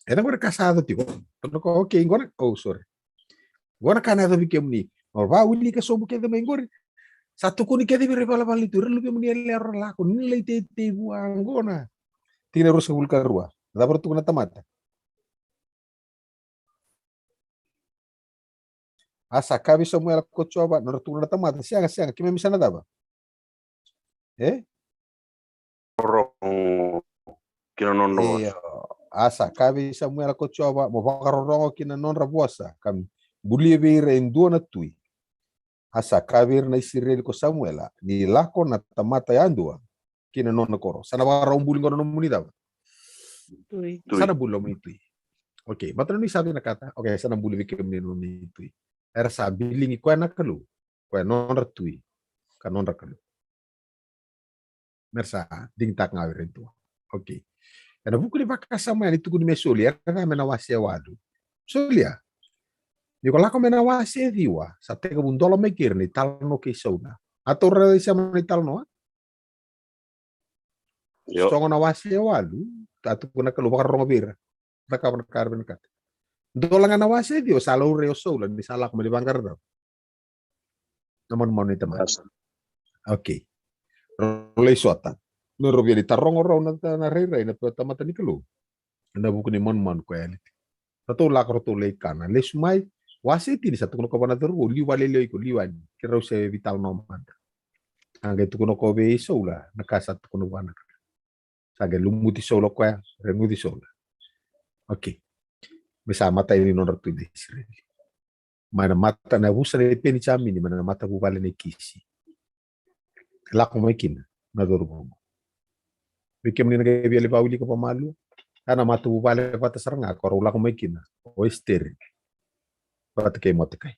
Ena qo na ka sa yaco tiko. Okay, qo na, oh, sorry. Qo na ka na yaco vei kemuni. O vakawilika sobu kece mai qori. Sa tukuni kece vei ira ivalavala ni tui, ira luvemuni e lako, ni lai teitei vua qo na. Tikina ruasagavulu ka rua. Cava ra tukuna na tamata? A sa kaya vei Samuela ko Jiova, nodra tukuna na tamata, sega, sega, keimami sa na cava? E? Rorogo ki na nodra vosa. Io. A sa kaya vei Samuela ko Jiova, mo vakarorogo ki na nodra vosa, ka bulia vei ira e dua na tui. A sa kaya vei ira na Isireli ko Samuela, ni lako na tamata yadua ki na nona koro. Sa na vakarau buli qo na nomuni cava? Tui. Sa na buli nomuni tui. Okay, baleta ni sa vinakata. Okay, sa na buli vei kemuni na nomuni tui. Era sa biligi koya na Kalou, koya nodra tui ka nodra Kalou. Me ra sa digitaka ga o ira e dua. Okay. Ena vuku ni vakasama ya ni tukuni me solia, era ca me na wase e walu. Solia. Ni ko lako me na wase e ciwa, sa tekivu dola mai kei ira na italanoa kei Saula. A tou raica i sema na italanoa. Io. Sogo na wase e walu, a tukuna na Kalou, vakarorogo vei ira. Cakava na ka era vinakata. Dola ga na wase e ciwa, sa laurai o Saula ni sa lako me lai vaqara na manumanu ni tamata. Okay. Rau lai sota. Ni rau via lai taroga rau na, na rairai na tamata ni Kalou. Ena vuku ni manumanu ko Eliti. Ratou lako, ratou lai kana. Lesu mai, wase e tini sa tukuna ko vua na cauravou, liu vakalialiai iko, liu yani, ke rau se veitalanoa mada. A qai tukuna ko vei Saula na ka sa tukuna vua na Kalou. Sa qai lumuti Saula koya, reguci Saula. Okay. Me sa matai ni nodra tui na Isireli. Mai na mata na yavusa nei Penijamini, mai na matavuvale nei Kisi. Lako mai kina na cauravou. Vei kemuni na qai via lai vakawilika vakamalua. A na matavuvale vata sara ga ko rau lako mai kina o Esiteri vata kei Moatekai.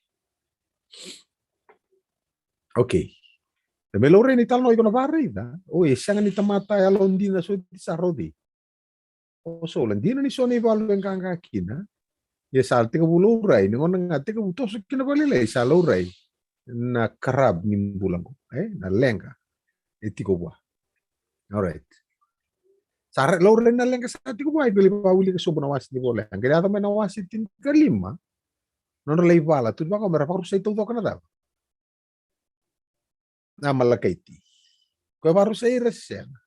Okay. E me laurai na italanoa iko na vakaraica. O, e sega ni tamata yalodina soti sara o cei? O Saula. Dina ni so na ivalu e qaqa kina. Ia sa tekivu laurai, ni gauna ga tekivu toso kina vakalailai sa laurai na karab ni bula qo, e, na leqa e tiko vua. Alright. Sa ra-, laurai na leqa sa tiko vua, e qai lai vakawilika sobu na wase ni vola. Qai yaco mai na wase tinikalima. Nodra lai vala, tu vaka me ra vakarusai taucoko na cava? Na Amalakaiti. Ko e vakarusai ira se sega?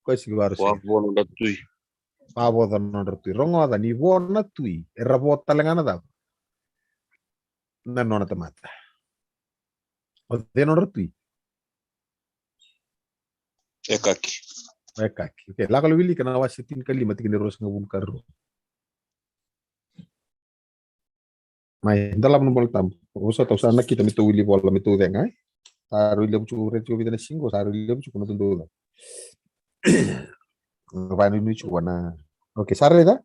Ko e sega ni vakarusai ira. Vavo nodra tui. Vavo nodra tui. Rogoca ni vo na tui. Era vo tale ga na cava? Na nona tamata. O cei nodra tui? Ekaki. Ekaki. Okay, lako lai wilika na wase tinikalima tikina e ruasagavulu ka rua. Mai, da lava na Vola Tabu. Vosota, au sa nakita me tou wili vola, me tou cega, e? Sa rui levu tiko, rui tiko vica na siga, sa rui levu tiko na dodonu. Vakanuinui tiko na. Okay, sa raica?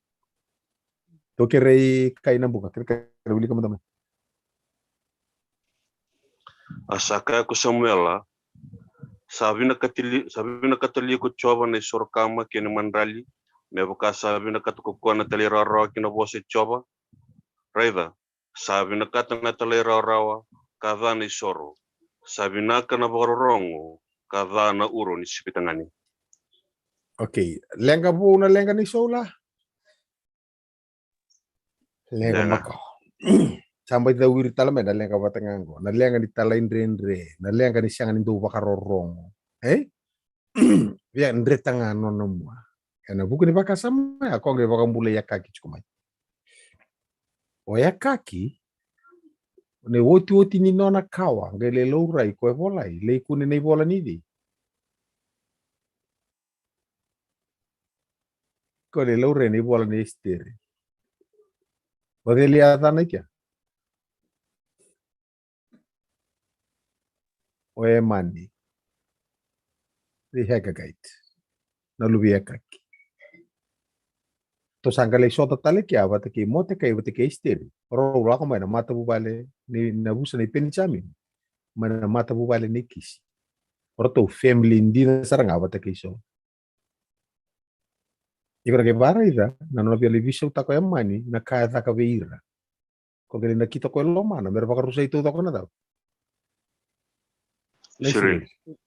Tou kerei kai na buka, kerei kai wilika mada mai. A sa kaya ko Samuela, sa vinakata li, sa vinakata li ko Jiova na isoro kama kei na madrali, me vaka sa vinakata ko koya na talairawarawa ki na vosa i Jiova? Raica, sa vinakata na talairawarawa ka ca na isoro, sa vinaka na vakarorogo ka ca na uro ni sipitagane. Okay, leqa vou na leqa nei Saula? Leqa makawa. Sa bai cawiri tale mai na leqa vata ga qo. Na leqa ni talaidredre. Na leqa ni sega ni dau vakarorogo. E? Ia, dreta ga nona mua. Ena vuku ni vakasama ya, ko qai vakabulai Ekaki tiko mai. O Ekaki, na iotioti ni nona kawa, qai lai laurai, ko e volai, lai kune na ivola ni cei? Ko lai laurai na ivola nei Esiteri. O cei li a yacana i kea? O Emani. The Hagagite. Na luve i Ekaki. Tou sa qai lai sota tale kea vata kei Moatekai vata kei Esiteri. Rau lako mai na matavuvale ni, na vusa nei Penijamini. Mai na matavuvale nei Kisi. O ratou family dina sara ga vata kei Saula. Iko na qai vakaraica na nona via lai veisautaka o Emani na ka e caka vei ira. Ko qai lai nakita ko e lomana me ra vakarusai taucoko na cava? Na Isireli. Isireli.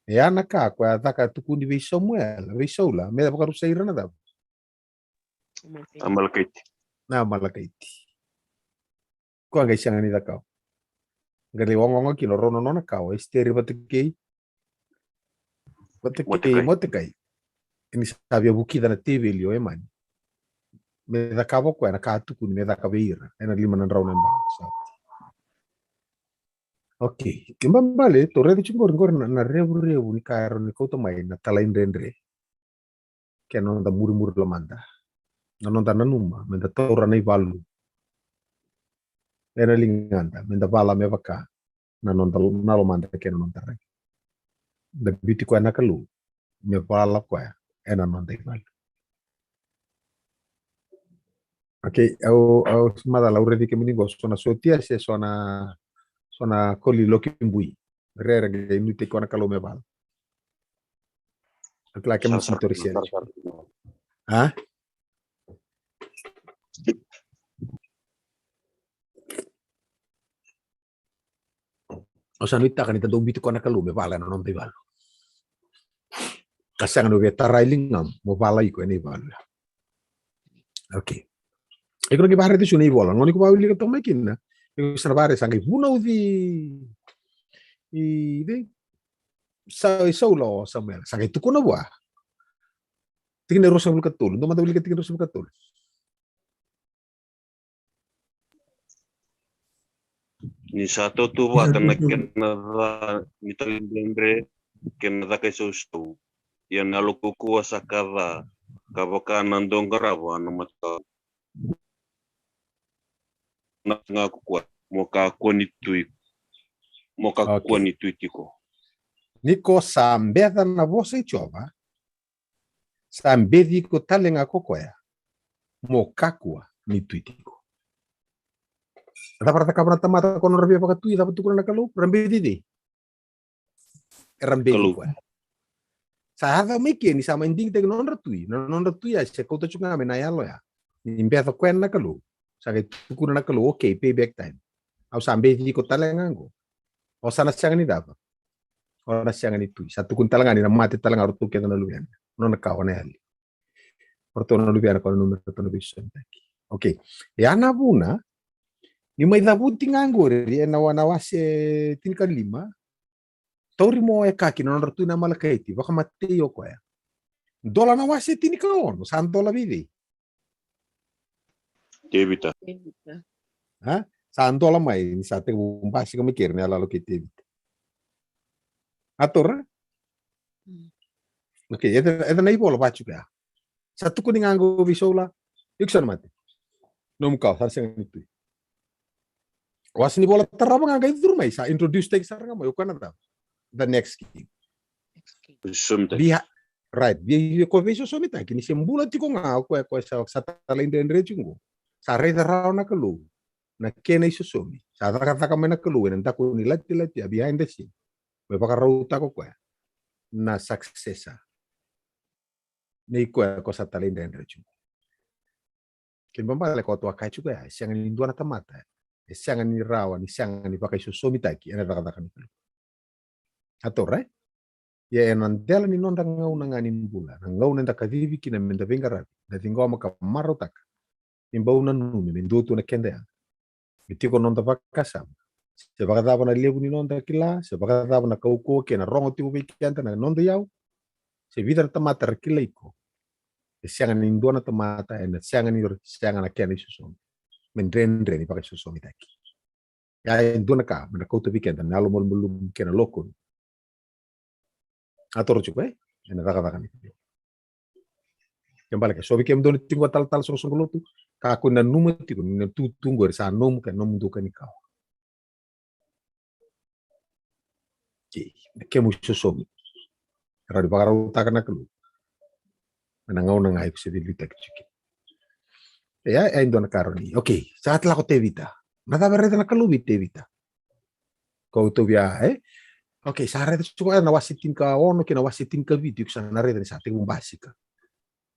E a na ka ko e a caka, tukuni vei Samuela, vei Saula, me vakarusai ira na cava? Amalakaiti. Na Amalakaiti. Ko a qai sega ni cakava. Qai lai ogaoga kina o rau na nona kawa, Esiteri vata kei, vata kei Moatekai. Moatekai. Ni sa via vukica na teveli o Emani. Me cakava o koya na ka a tukuni me caka vei ira ena lima na drau na yabaki sa oti. Okay, kena ibalebale tou raica tiko qori, qori na, na revurevu ni ka e rawa ni kauta mai na talaidredre. Kei na noda murimuri lomada. Na noda nanuma me da taura na ivalu ena ligada, me da vala me vaka na noda, na lomada kei na noda rai. Da biuti koya na Kalou me vala koya ena noda ivalu. Okay, au, au macala au raici kemuni qo, so na sotia se so na, so na koli loki bui. Rere qai nuitaki koya na Kalou me vala. Au kila kemuni sa tori sere. A? Au sa nuitaka ni da dau biuti koya na Kalou me vala ena noda ivalu. Ka sega ni o via tara e ligamu mo vala iko ena ivalu. Okay. Iko na qai vakaraica tiko na ivola. Gona iko vakawilika toka mai kina. Iko sa na vakaraica sa qai vunauci i, i, sa, i Saula o Samuela. Sa qai tukuna vua. Tikina e ruasagavulu ka tolu. Dou mada wilika tikina e ruasagavulu ka tolu. Ni sa tautauvata na kena ca ni talaidredre kei na caka isausau. Ia na yalo kaukauwa sa ka ca, ka vaka na dauqarava na matau. Na ga ko koya, mo kakua ni tui, mo kakua ni tui tiko. Ni ko sa beca na vosa i Jiova, sa beci iko tale ga ko koya mo kakua ni tui tiko. Cava ra cakava na tamata ko nodra via vakatui, cava tukuna na Kalou? Ra beci cei? Era beci koya. Sa yaco mai ke ni sa mai digitaki na nodra tui, na nodra tui ya se kauta tiko ga mai na yalo ya. Ni beca koya na Kalou. Sa qai tukuna na Kalou, okay, payback time. Au sa beci iko tale ga qo. O sa na sega ni cava? O na sega ni tui. Sa tukuni tale ga ni na mate tale ga o ratou kece na luvena. Nona ka o na yali. O ratou na luvena ko na numera ratou na veisosomitaki. Okay. E a na vuna ni mai cavuti ga qori ena wa na wase tinikalima. Tauri mo e kaki na nodra tui na Amalekaiti, vakamatei o koya. Dola na wase tinikaono, sa dola vei cei? Tevita. Tevita. Ha? Sa dola mai ni sa tekivu basika mai keri na yaloyalo kei Tevita. A tora? Okay, eda na ivola vatuka ya. Sa tukuni ga qo vei Saula, iko sa na mate. Nomu kawa sa na sega ni tui. Wase ni vola tarava ga qai curu mai, sa introduce taki sara ga mai o koya na cava? The next king. Right, via ko veisosomitaki ni se bula tiko ga o koya, koya sa talaidredre tiko qo. Sa raica rawa na Kalou na kena isosomi. Sa cakacaka mai na Kalou ena daku ni latilati, a behind the scene. Me vakarautaka o koya na successor nei koya ko sa talaidredre tiko. Kena ibalebale ko tou a kaya tiko ya, e sega ni dua na tamata, e sega ni rawa ni sega ni vakaisosomitaki ena cakacaka ni Kalou. A tora, ia ena dela ni noda gauna ga ni bula, na gauna eda kacivi kina meda veiqaravi, da ciqoma ka marautaka, me bau nanumi me dua tu na keda yaga. Me tiko noda vakasama, se vakacava na levu ni noda kila, se vakacava na kaukauwa kei na rogo tiko vei keda na noda iyau, se vica na tamata ra kila iko, e sega ni dua na tamata ena sega ni sega na kena isosomi me dredre ni vakaisosomitaki. Ia e dua na ka me na kauta vei keda na yalo malumalumu kei na loko. A toro tiko e ena cakacaka ni Kalou. Kena ibalebale ke so vei kemudou na tiko talatala soqosoqo lotu, kakua ni nanuma tiko ni na tutu qori sa nomu kei na nomudou ka ni kawa. Kei na kemu isosomi, rawa ni vakarautaka na Kalou ena gauna ga iko se veiliutaki tiko kina. Ia e dua na ka rawa ni, okay, sa ta lako Tevita. Na cava e raica na Kalou vei Tevita? Ko tou via e, okay, sa raica tiko ena wase tinikaono kei na wase tinikavitu, iko sa na raica ni sa tekivu basika.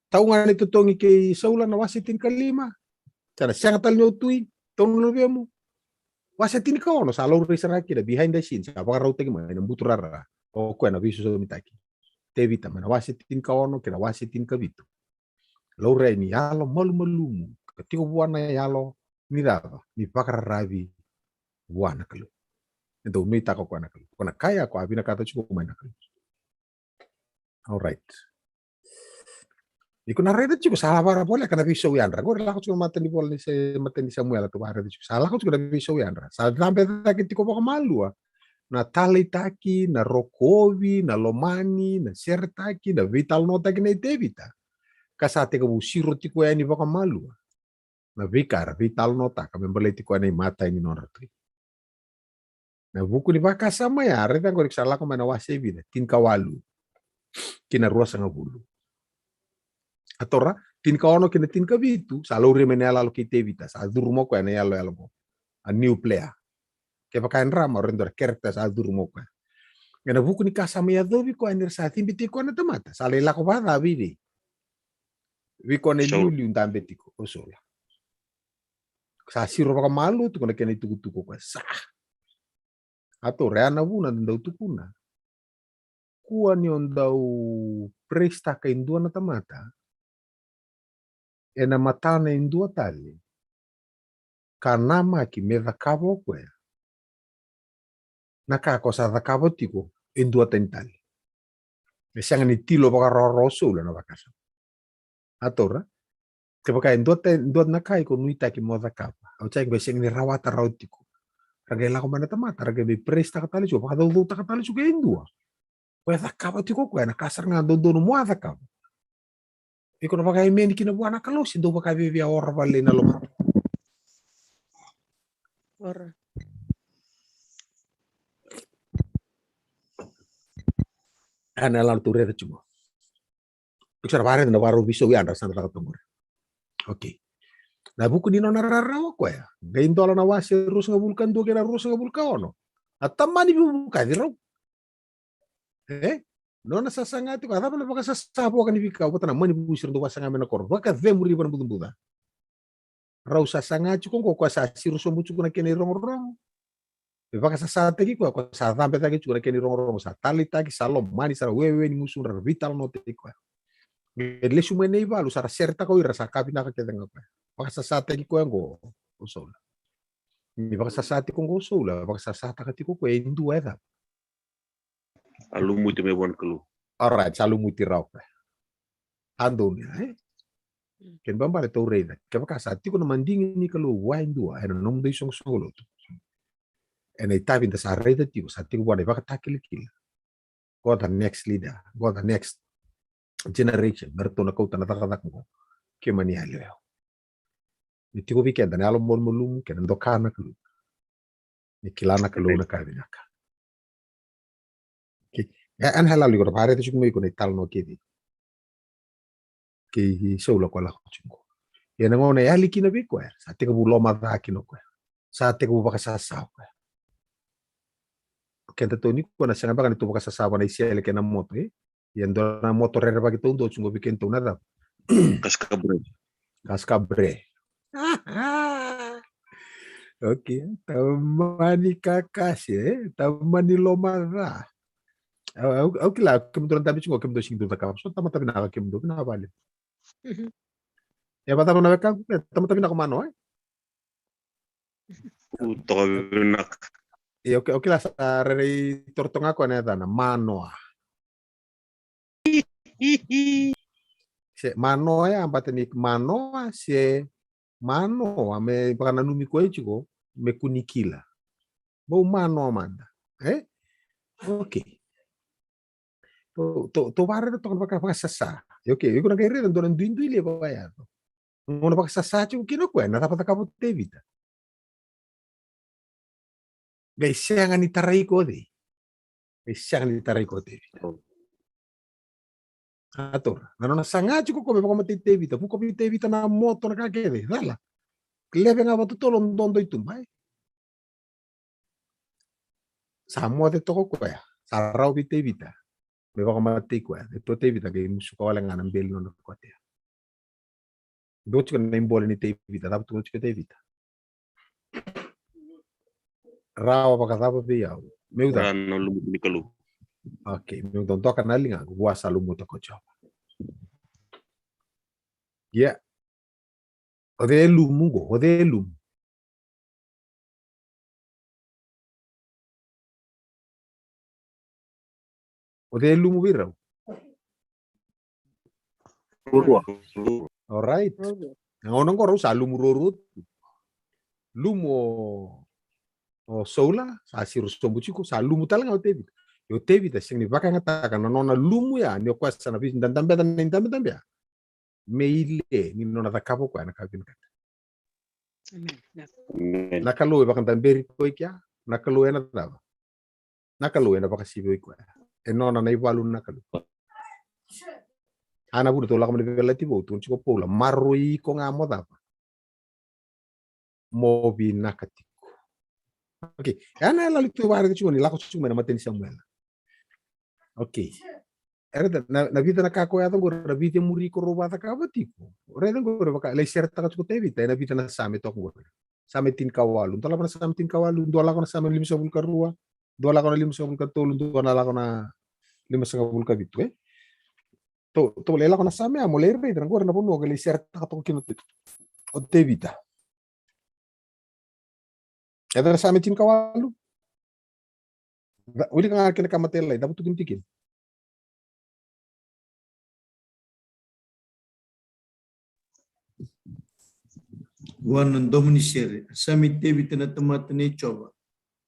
Tau ga na itotogi kei Saula na wase tinikalima, sa na sega tale ni o tui, tau na luvemu. Wase tinikaono sa laurai sara kina behind the scenes, sa vakarautaki mai na buturara o koya na veisosomitaki. Tevita mai na wase tinikaono kei na wase tinikavitu. Laurai ni yalo malumalumu ka tiko vua na yalo ni cava, ni vakararavi vua na Kalou. E dau nuitaka o koya na Kalou, ko na kaya ko a vinakata tiko mai na Kalou. Alright. Iko na raica tiko sa lavara voleka na veisau yadra. Qori lako tiko na mata ni vola ni se mata ni Samuela, tu varaica tiko sa lako tiko na veisau yadra. Sa cabe cake tiko vakamalua na taleitaki, na rokovi, na lomani, na seretaki, na veitalanoataki nei Tevita. Ka sa tekivu siro tiko yani vakamalua na veika era veitalanoataka me baleti koya na imatai ni nodra tui. Na vuku ni vakasama ya, raica qori sa lako mai na wase e vica, tinikawalu ki na ruasagavulu. A tora, tinikaono ki na tinikavitu sa lauria mai na yaloyalo kei Tevita, sa curu mo koya na yaloyalo qo. A new player. Kevaka e drama, o raica dua na character sa curu mo koya. Ena vuku ni ka sa mai yacovi koya ni ra sa cibi tiko koya na tamata, sa lai lako vakacavi vei vei koya na iliuliu dabe tiko o Saula. Sa siro vakamalua tiko na kena itukutuku o koya sa. A tora ya na vuna da dau tukuna, kua ni o dau praise-taka e dua na tamata ena matana e dua tale ka namaki me cakava o koya na ka ko sa cakava tiko e dua tani tale. E sega ni tilo vakarawarawa o Saula na vakasama. A tora, kevaka e dua tani, dua na ka iko nuitaki mo cakava, au cakava e sega ni rawata rawa tiko, ra qai lako mai na tamata ra qai mai praise-taka tale tiko, vakacaucautaka tale tiko e dua. Koya cakava tiko koya na ka sara ga dodonu mo a cakava. Iko na vakaemeni kina vua na Kalou se dau vakaviavia ora vale na loma. Ora. A na yaloyalo tou raica tiko. Iko sa na vakaraica na vakarau veisau yadra sa na caka toka qori. Okay. Na vuku ni nona rarawa koya, qai dola na wase ruasagavulu ka dua kei na ruasagavulu ka ono. A tamani veivukaci rau. E? Nona sasaga tiko, a cava na vakasasa vua ka ni veika vata na mani vusi ra dau vasaga mai na koro. Vakacemuri vua na bucabuca. Rau sasaga tiko qo, koya sa siro sobu tiko na kena irogorogo. E vakasasataki koya, koya sa cabe cake tiko na kena irogorogo, sa taleitaki, sa lomani, sa ra wewe ni gusudra, ra veitalanoataki koya. E lesu mai na ivalu, sa ra seretaka o ira, sa ka vinaka kece ga koya. Vakasasataki koya qo, o Saula. Ni vakasasa tiko qo o Saula, vakasasataka tiko koya e dua e cava? A lumuti mai vua na Kalou. Alright, sa lumuti rawa koya. A donu ya, e? Kena ibalebale tou raica, kevaka sa tiko na madigi ni Kalou vua e dua ena nomudou isoqosoqo lotu, ena itavi da sa raica tiko, sa tiko vua na ivakatakilakila. Go the next leader, go the next generation, me ratou na kauta na cakacaka qo. Ke mani yali o yau. Ni tiko vei keda na yalo malumalumu kei na doka na Kalou. Ni kila na Kalou na ka vinaka. Okay. E, ena yaloyalo iko na vakaraica tiko mai iko na italanoa kece kei Saula ko lako tiko. Ia na gauna e yali kina vei koya, sa tekivu lomaca kina o koya. Sa tekivu vakasasa o koya. Keda tou nikua na sega beka ni tou vakasasa vua na isele kei na moto, e? Ia dua na moto rerevaki taudua tiko vei kedatou na cava? Kaska bre. Kaska bre. Okay, tamani kakase, e? Tamani lomaca. Au, au, au kila kemudou na dabe tiko, kemudou sigi dou cakava. So tamata vinaka kemudou, vinaka vale. Mhm. E vacava na wekaqu, e tamata vinaka o Manoa, e? U toka vinaka. E, okay, okay, la sa rairai torotoga koya na yacana, Manoa. Se Manoa ya, bata ni Manoa, se Manoa, me vakananumi koya tiko, me kua ni kila. Bau Manoa mada, e? Okay. Tou, tou, tou vakaraica toka na vaka, vakasasa. E, okay, iko na qai raica dua na duidui levu a yaco. Gauna vakasasa tiko kina o koya, na cava cakava o Tevita? Qai sega ni tarai iko o cei? Qai sega ni tarai iko o Tevita. A taura. Na nona saga tiko o koya me vakamatei Tevita, vuka vei Tevita na moto, na ka kece, cala. Leve ga vakatotolo, dodo i tuba, e? Sa moce toka o koya, sa rawa vei Tevita me vakamatei koya. E tu o Tevita qai musuka wale ga na beli nona kote. Dua tiko na ibole ni Tevita, cava tu tiko Tevita? Rawa vakacava vei au? Meu ca. Rawa na lumuti ni Kalou. Okay, meu dodoka na ligaqu, vua sa lumuta ko Jiova. Ia. O cei e lumu qo? O cei e lumu? O cei e lumu vei rau? Rua. Alright. Rua. Na gauna qo rau sa lumu ruarua tu. Lumu o, o Saula, sa siro sobu tiko, sa lumu tale ga o Tevita. Ia o Tevita sega ni vakayagataka na nona lumu ya, ni o koya sa na veidabedabea na idabedabea me ile ni nona cakava o koya na ka vinakata. Amen. Amen. Na Kalou e vakadaberi koya i kea, na Kalou ena cava? Na Kalou ena vakasivia koya. E nona na ivalu na Kalou. A na vuna tou lako mai na Veiyalayalati Vou, tukuna tiko o Paula, maroroi iko ga mo cava? Mo vinaka tiko. Okay, e a na yaloyalo tou vakaraica tiko ni lako tiko mai na imatai ni Samuela. Okay. Era na, na vica na ka ko yaco qori, na vica e muri ko rau vakacakava tiko. Raica qori vaka, lai seretaka tiko o Tevita ena vica na Same toka qori. Same tinikawalu. Dua lako na Same tinikawalu, dua lako na Same limasagavulu ka rua, dua lako na limasagavulu ka tolu, dua na lako na limasagavulu ka vitu, e? Tou, tou lai lako na Same ya mo lai raica na qori na vanua qai lai seretaka toka kina o Tevita. E cava na Same tinikawalu? Wilika ga kena ka matai lai, cava tu kina tikina? Vua na domo ni sere, a Same i Tevita na tamata nei Jiova.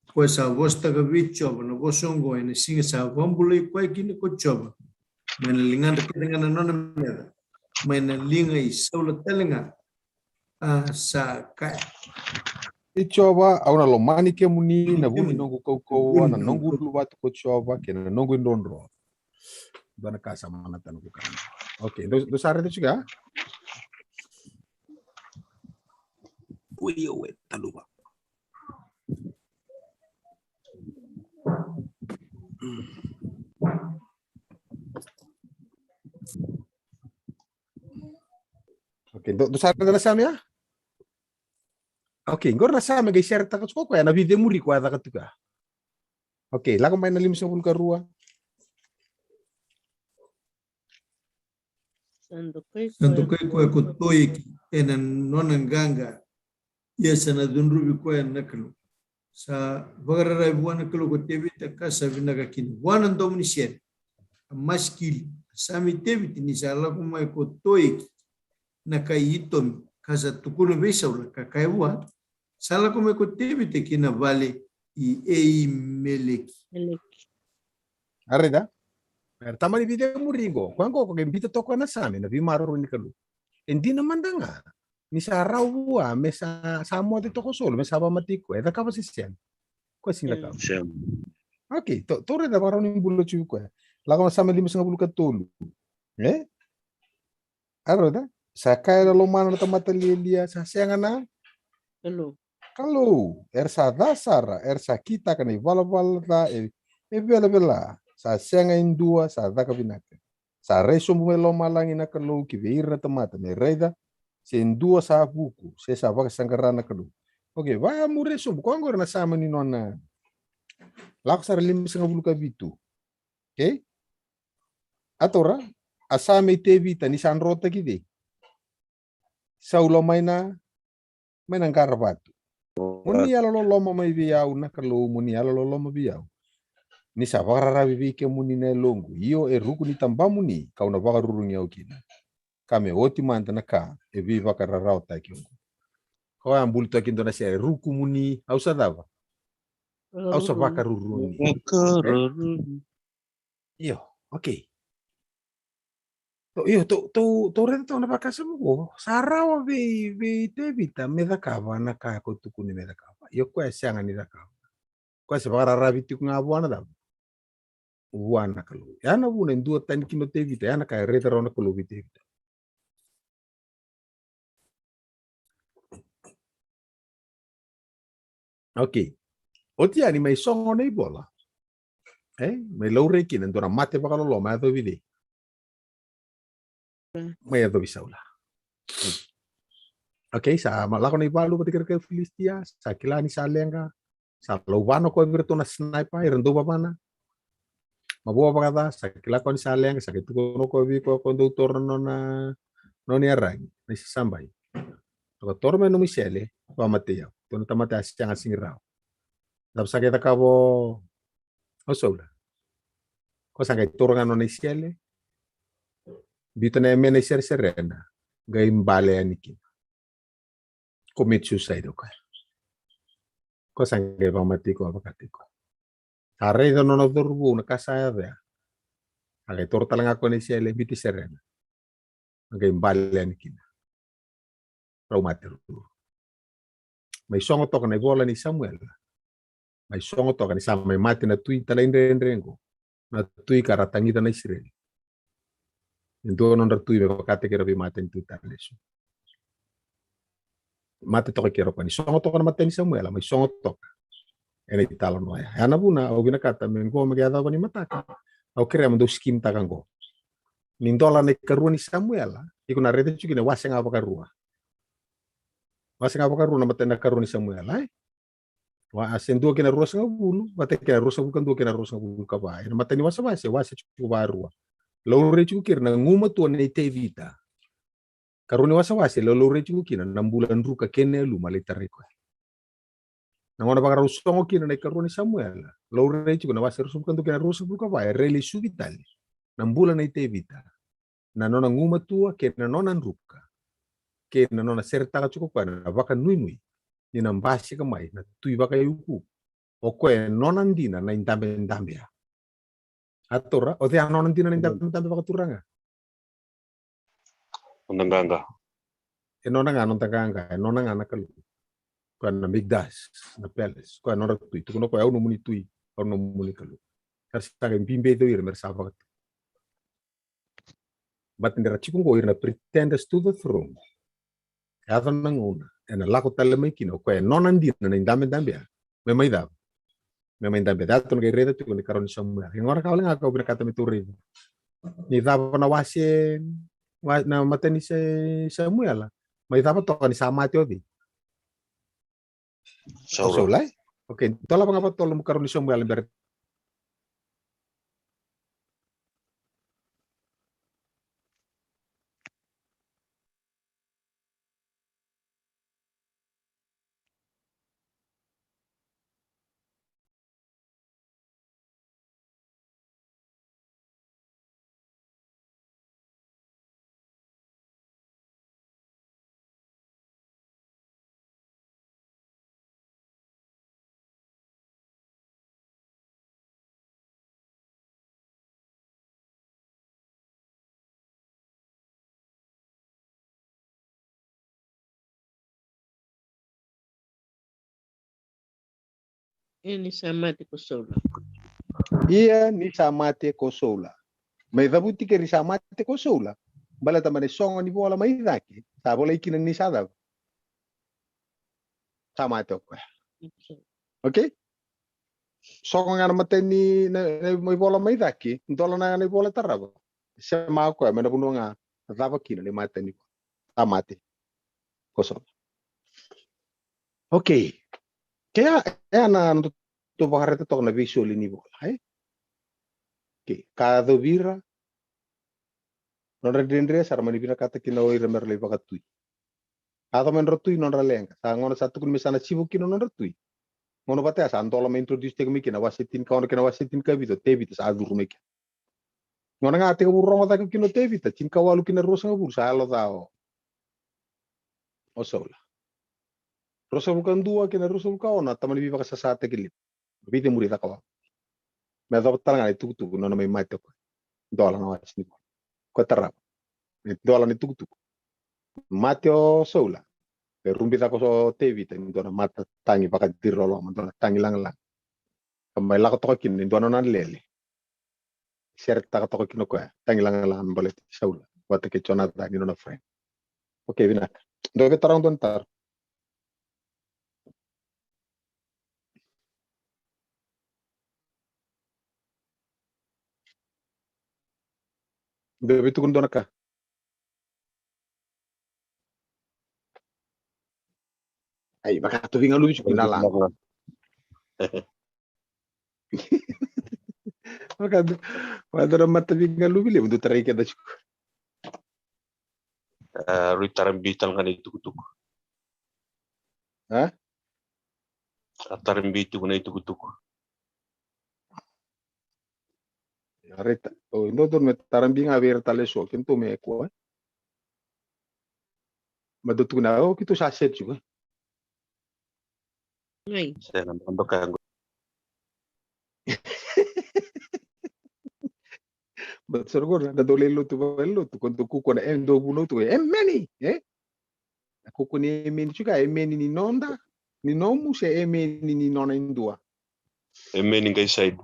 Koya sa vosataka vei Jiova na vosa oqo ena siga sa vakabulai koya kina ko Jiova mai na ligadra kece ga na nona meca, mai na liga i Saula tale ga. A sa kaya, "E Jiova, au na lomani kemuni na vu ni noqu kaukauwa, na noqu uluvatu ko Jiova, kei na noqu idrodro. Dua na ka sa manatana ko kana. Okay, dou, dou sa raica tiko ya? Oi, oi, taluva. Okay, dou, dou sa raica na Same ya? Okay, qori na Same qai sharetaka tiko o koya na veicemuri koya caka tiko ya. Okay, lako mai na limasagavulu ka rua. Sa dokai koya ko Toiki ena nona qaqa, ia sa na cudruvi koya na Kalou. Sa vakararavi vua na Kalou ko Tevita ka sa vinaka kina. Vua na domo ni sere, a masikili, a Same i Tevita, ni sa lako mai ko Toiki na kai Itomi, ka sa tukuna vei Saula, ka kaya vua, sa lako mai ko Tevita ki na vale i Eimeleki. Meleki. A raica? Era tamani veicemuri qo. Koya qo ko qai biuta toka na Same na veimaroroi ni Kalou. E dina mada ga ni sa rawa vua me sa, sa moce toka o Saula me sa vakamatei koya, e cakava se sega? Koya sega ni cakava. Sega. Okay, tou, tou raica vakarau ni bula tiko koya. Lako na Same limasagavulu ka tolu. E? A raica? Sa kaya na lomana na tamata lialia, sa sega na Kalou. Kalou, era sa ca sara, era sa kitaka na ivalavala ca e, e velavela, sa sega e dua sa caka vinaka. Sa rai sobu mai lomalagi na Kalou ki vei ira na tamata me raica se dua sa vuku, se sa vakasaqara na Kalou. Okay, vaya muria sobu, koya qori na Same ni nona. Lako sara limasagavulu ka vitu. Okay? A taura, a Same i Tevita ni sa drotaki cei? Saula mai na, mai na qaravatu. Mo ni yalololoma mai vei au na Kalou, mo ni yalololoma vei au. Ni sa vakararavi vei kemuni na yaloqu. Io, e ruku ni tabamuni kau na vakarurugi au kina. Ka me oti mada na ka e veivakararawataki oqo. Koya a buli toka e dua na sere, rukumuni, au sa cava? Au sa vakarurugi. Vakarurugi. Io, okay. Tou, io, tou, tou, tou raica toka na vakasama qo. Sa rawa vei, vei Tevita me cakava na ka ko tukuni me cakava. Io, koya e sega ni cakava. Koya se vakararavi tiko ga vua na cava? Vua na Kalou. Ya na vuna e duatani kina o Tevita, ya na ka e raica rawa na Kalou vei Tevita. Okay. Oti yani mai sogo na ivola. E, mai laurai kina e dua na mate vakaloloma e yacovi cei? Mai yacovi Saula. Okay, sa ma lako na ivalu vata kei ira na kai Filisitia, sa kila ni sa leqa, sa lauvana o koya vei iratou na sniper, era dau vavana. Mavoa vakaca, sa kila koya ni sa leqa, sa qai tukuna o koya vei koya ko dau toro na nona, nona iyaragi, na isasabai. Toka toro mai na nomu isele, vakamatei au. Tou na tamata a sega sigi rawa. Cava sa qai cakava o Saula? Ko sa qai toro ga nona isele, biuta na yamena isereserena, qai bale yani kina. Commit suicide o koya. Ko sa qai vakamatei koya vakatei koya. Sa raica nona cauravou na ka sa yaco ya. A qai toro tale ga koya na isele, biuta iserena. A qai bale yani kina. Rau mate ruru. Mai sogo toka na ivola nei Samuela. Mai sogo toka ni sa mai mate na tui talaidredre qo. Na tui ka ra tagica na Isireli. E dua nodra tui me vakataki ira veimatanitu tale eso. Mate toka kei ira o koya ni sogo toka na matai ni Samuela, mai sogo toka ena italanoa ya. Ya na vuna au vinakata me qo me qai yacova ni mataka, au kerea me dou skimtaka qo. Ni dola na ikarua ni Samuela, iko na raica tiko kina wase ga vakarua. Wase ga vakarua na matai na karua ni Samuela, e? Wase dua kei na ruasagavulu, vata kei na ruasagavulu ka dua kei na ruasagavulu ka va. Ena matai ni wasewase, wase tiko vakarua. Laurai tiko kina na gumatua nei Tevita. Karua ni wasewase, laurai tiko kina na bula druka kei na yaluma lai tarai koya. Na gauna vakarau sogo kina na ikarua ni Samuela, laurai tiko na wase ruasagavulu ka dua kei na ruasagavulu ka va, e rai lai suvi tale na bula nei Tevita. Na nona gumatua kei na nona druka, kei na nona seretaka tiko koya na vakanuinui ni na basika mai na tui vakaiukuuku. O koya e nona dina na idabedabe ya. A taura, o cei a nona dina na idabedabe vakaturaga? Noda qaqa. E nona ga noda qaqa, e nona ga na Kalou. Koya na Mikdash, na palace. Koya nodra tui, tukuna koya au nomuni tui, au nomuni Kalou. Era sa qai bibe o ira me ra sa vakatu. Baleta ni ra tiko qo ira na pretenders to the throne. Yaco na gauna ena lako tale mai kina o koya e nona dina na idabedabe ya. Me mai cava? Me mai dabe. Yaco na qai raica tiko ni karua ni Samuela. E gona ka wale ga kau vinakata me tou raica. Ni cava na wase, wa, na matai ni Sa-, Samuela. Mai cava toka ni sa mate o cei? O Saula. Saula, e? Okay, dolava ga vakatolu nomu karua ni Samuela bera. E ni sa mate ko Saula. Ia ni sa mate ko Saula. Mai cavuti ke ni sa mate ko Saula. Baleta mai na sogo ni vola mai cake. Sa volai kina ni sa cava? Sa mate o koya. Okay? Sogo ga na matai ni na, na mai vola mai cake. Dola na, na ivola tarava. Sema o koya mai na vanua ga cava kina ni matai ni vola. Sa mate ko Saula. Okay. Kea, e a na, na tou vakareta toka na veisoli ni vola, e? Okay, ka yacovi ira, nodra dredre sa ra mani vinakata kina o ira me ra lai vakatui. Ka yaco me nodra tui nodra leqa, sa gauna sa tukuni me sa na sivo kina nodra tui. Gauna vata ya sa dola me introduce tiko mai kina wase tinikaono kei na wase tinikavitu, o Tevita sa curu mai kina. Gauna ga tekivu rogo cake kina o Tevita, tinikawalu kina ruasagavulu sa yalo ca o, o Saula. Ruasagavulu ka dua kina ruasagavulu ka ono, a tamani veivakasasataki levu. Viti muri caka wa. Me yacova tale ga na itukutuku, nona mai mate o koya. Dola na wase ni vola. Ko tarava. E dola na itukutuku. Mate o Saula. E rubi caka o Tevita, ni dua na matatagi vakadiroloma, dua na tagi lagalaga. Ka mai lako toka kina ni dua na nona lele. Seretaka toka kina o koya, tagi lagalaga me baleti Saula vata kei Jonathan ni nona friend. Okay, vinaka. Dou via taroga dua na taro. Dou via tukuna dua na ka. Ai, vaka tou veigaluvi tiko na lago. Vaka tou, vaka tou na mata veigaluvi levu, dou tarai keda tiko. A, rui tarabi tale ga na itukutuku. A? A tarabi tiko na itukutuku. Reta, o, dodonu me tarabi ga vei ira tale eso, keitou me kua. Ma dou tukuna, o, keitou sa set tiko. Ai. Sega, na doka qo. But soro qo na dau lai lotu, vai lotu, ko dou kukua na, e dou vunau tu, emeni, e? Na kukua ni emeni tiko, emeni ni noda, ni nomu, se emeni ni nona e dua? Emeni qai side.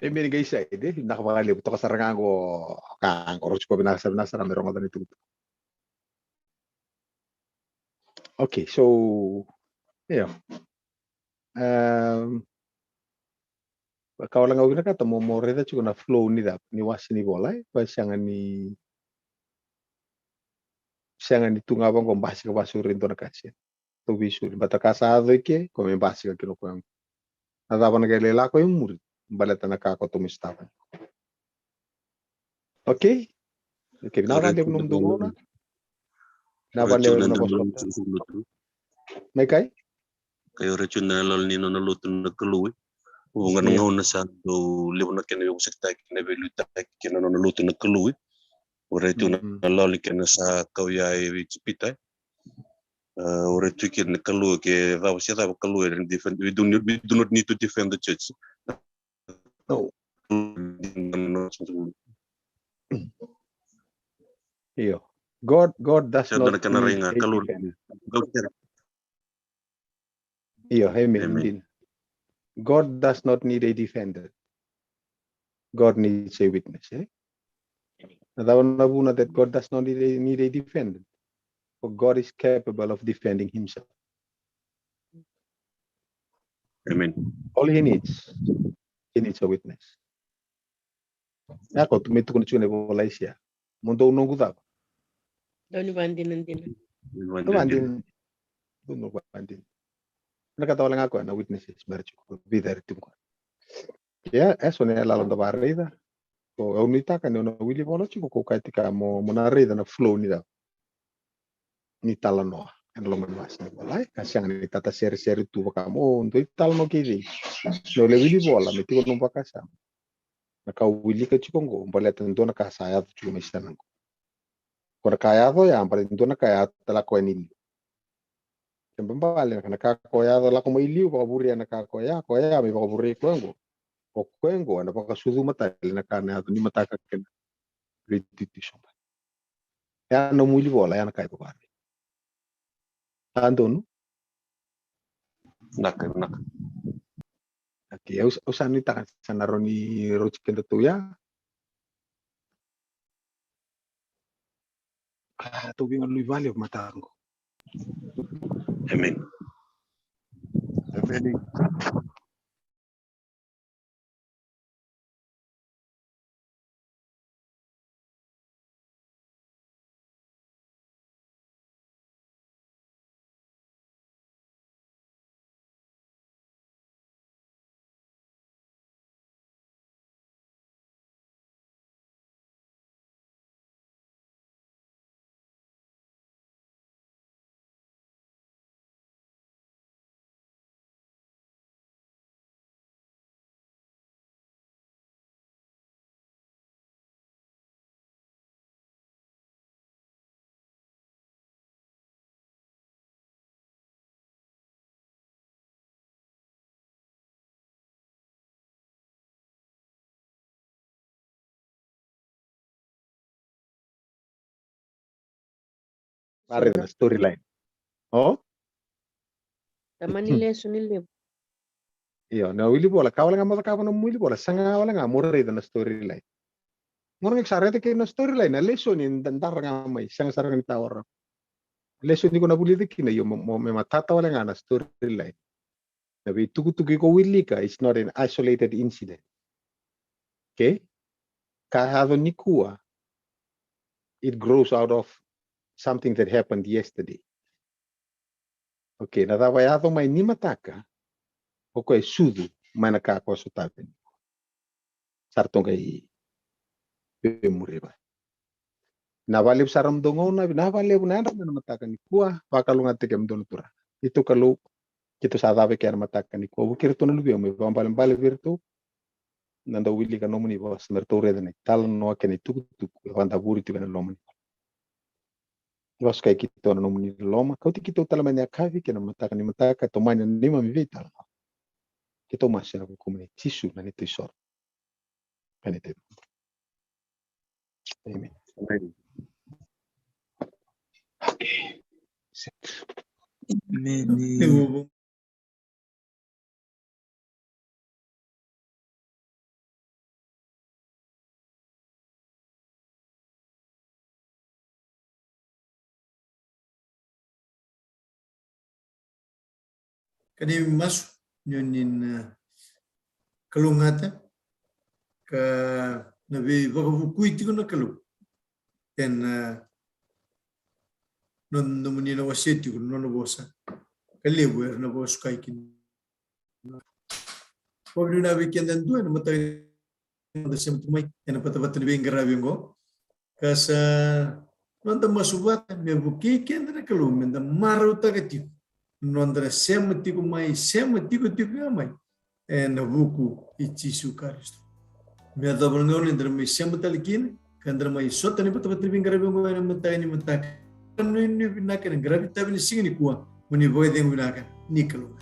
Emeni qai side, e? Vinaka vakalevu, toka sara ga qo, ka qo, rau tiko vinaka sara, vinaka sara me rogoca na itukutuku. Okay, so, io. Em, ka wale ga au vinakata mo, mo raica tiko na flow ni cava, ni wase ni vola, e? Koya sega ni, sega ni tu ga vaqo basika vakasauri e dua na ka, sega. Tou veisoli, baleta ka sa yaco i ke, ko me basika kina o koya. Na cava na qai lai lako e muri, baleta na ka ko tou me sotava. Okay? Okay, vinaka vakalevu nomudou gauna. Vinaka vakalevu na vosa. Mai kai? Kai o raica na lalo ni nona lotu na Kalou. Vuqa na gauna sa dau levu na kena veivosakitaki, na veiliutaki kei na nona lotu na Kalou. O raica na lalo ni kena sa kau ya e Ijipita. A, o raica kina na Kalou ke cava se cava Kalou e defend. We do not, we do not need to defend the church. No. Io. God, God does not need a defender. Io, amen. God does not need a defender. God needs a witness, e? Na cava na vuna that God does not need a, need a defendant? For God is capable of defending himself. Amen. All he needs, he needs a witness. Ia ko tu me tukuna tiko na ivola Aisea. Mo dou noqu cava? Dou ni vadinadina. Dou vadinadina. Dou noqu vadinadina. Na ka tawale ga koya na witnesses mera tiko ko vica era tiko koya. Ia eso na yalalo da varaica. Ko au nuitaka ni o na wili vola tiko ko kaya tika mo mo na raica na flow ni cava ni talanoa ena loma ni wase ni vola e ka sega ni tata seresere tu vaka mo dou italanoa kei cei. No le wili vola me tiko nomu vakasama. Na ka au wilika tiko qo baleta dua na ka sa yaco tiko mai sana qo. Ko na ka yaco ya baleta dua na ka yaco tala koya ni liu. Kena ibalebale na ka ko yaco lako mai liu vakavuria na ka ko ya ko ya me vakavuri koya qo. O koya qo ena vakasucuma tale na ka na yaco ni mataka kena veitutu soba. Ya na wili vola ya na ka e vakavuria. Sa donu? Naka, naka. Okay, au sa nuitaka sa na rawa ni rauti kedatou ya. A tou veigalu i vale mataka qo. Amen. Amen. Varaica na storyline. O? Tamani lesu ni levu. Io, na wili vola ka wale ga mo cakava na wili vola saga wale ga mo raica na storyline. Mo raica sa raica kei na storyline na lesoni dara ga mai saga sara ga ni tawara. Lesoni ko na vulica kina io mo me matata wale ga na storyline. Na veitukutuku iko wilika is not an isolated incident. Okay? Ka yaco nikua it grows out of something that happened yesterday. Okay, na cava yaco mai ni mataka o koya e sucu mai na ka ko sotavi. Sa ratou qai vemuri vale. Na valevu sara mudou gauna vinaka valevu na yadra mai na mataka nikua. Vakalougatataki e mudou na turaga. Keitou Kalou, keitou sa cava eke ena mataka nikua. Vuki iratou na luvemu me vakabalebale vei iratou na dau wilika nomuni vosa me ratou raica na italanoa kei na itukutuku e vakadavuri tiko ena lomani. Vasukai keitou na nomuni loloma, kauti keitou tale mai na yakavi kei na mataka ni mataka, tomani na neimami veitalanoa. Keitou masu ena vukumuni Jisu na neitou isoro. Penitenti. Amen. Amen. Okay. Set. Amen. Ka ni masu ni o ni na kalougata ka na veivakavukui tiko na Kalou ena nomuni na wasea tiko na nona vosa ka levu era na vakasukai kina. Vakavinavinaka vei keda dua ena mataka ni noda sema tu mai ena vatavata ni veiqaravi oqo. Ka sa noda masu vata me vukei keda na Kalou me da marautaka tiko na noda na sema tiko mai, sema tikotiko ga mai ena vuku i Jisu Karisito. Me yacova na gauna eda na mai sema tale kina ka da na mai sota ni vatavata ni veiqaravi oqo ena mataka ni mataka. Nuinui vinaka ena qaravi tavi ni siga nikua mo ni vakacegu vinaka ni Kalou.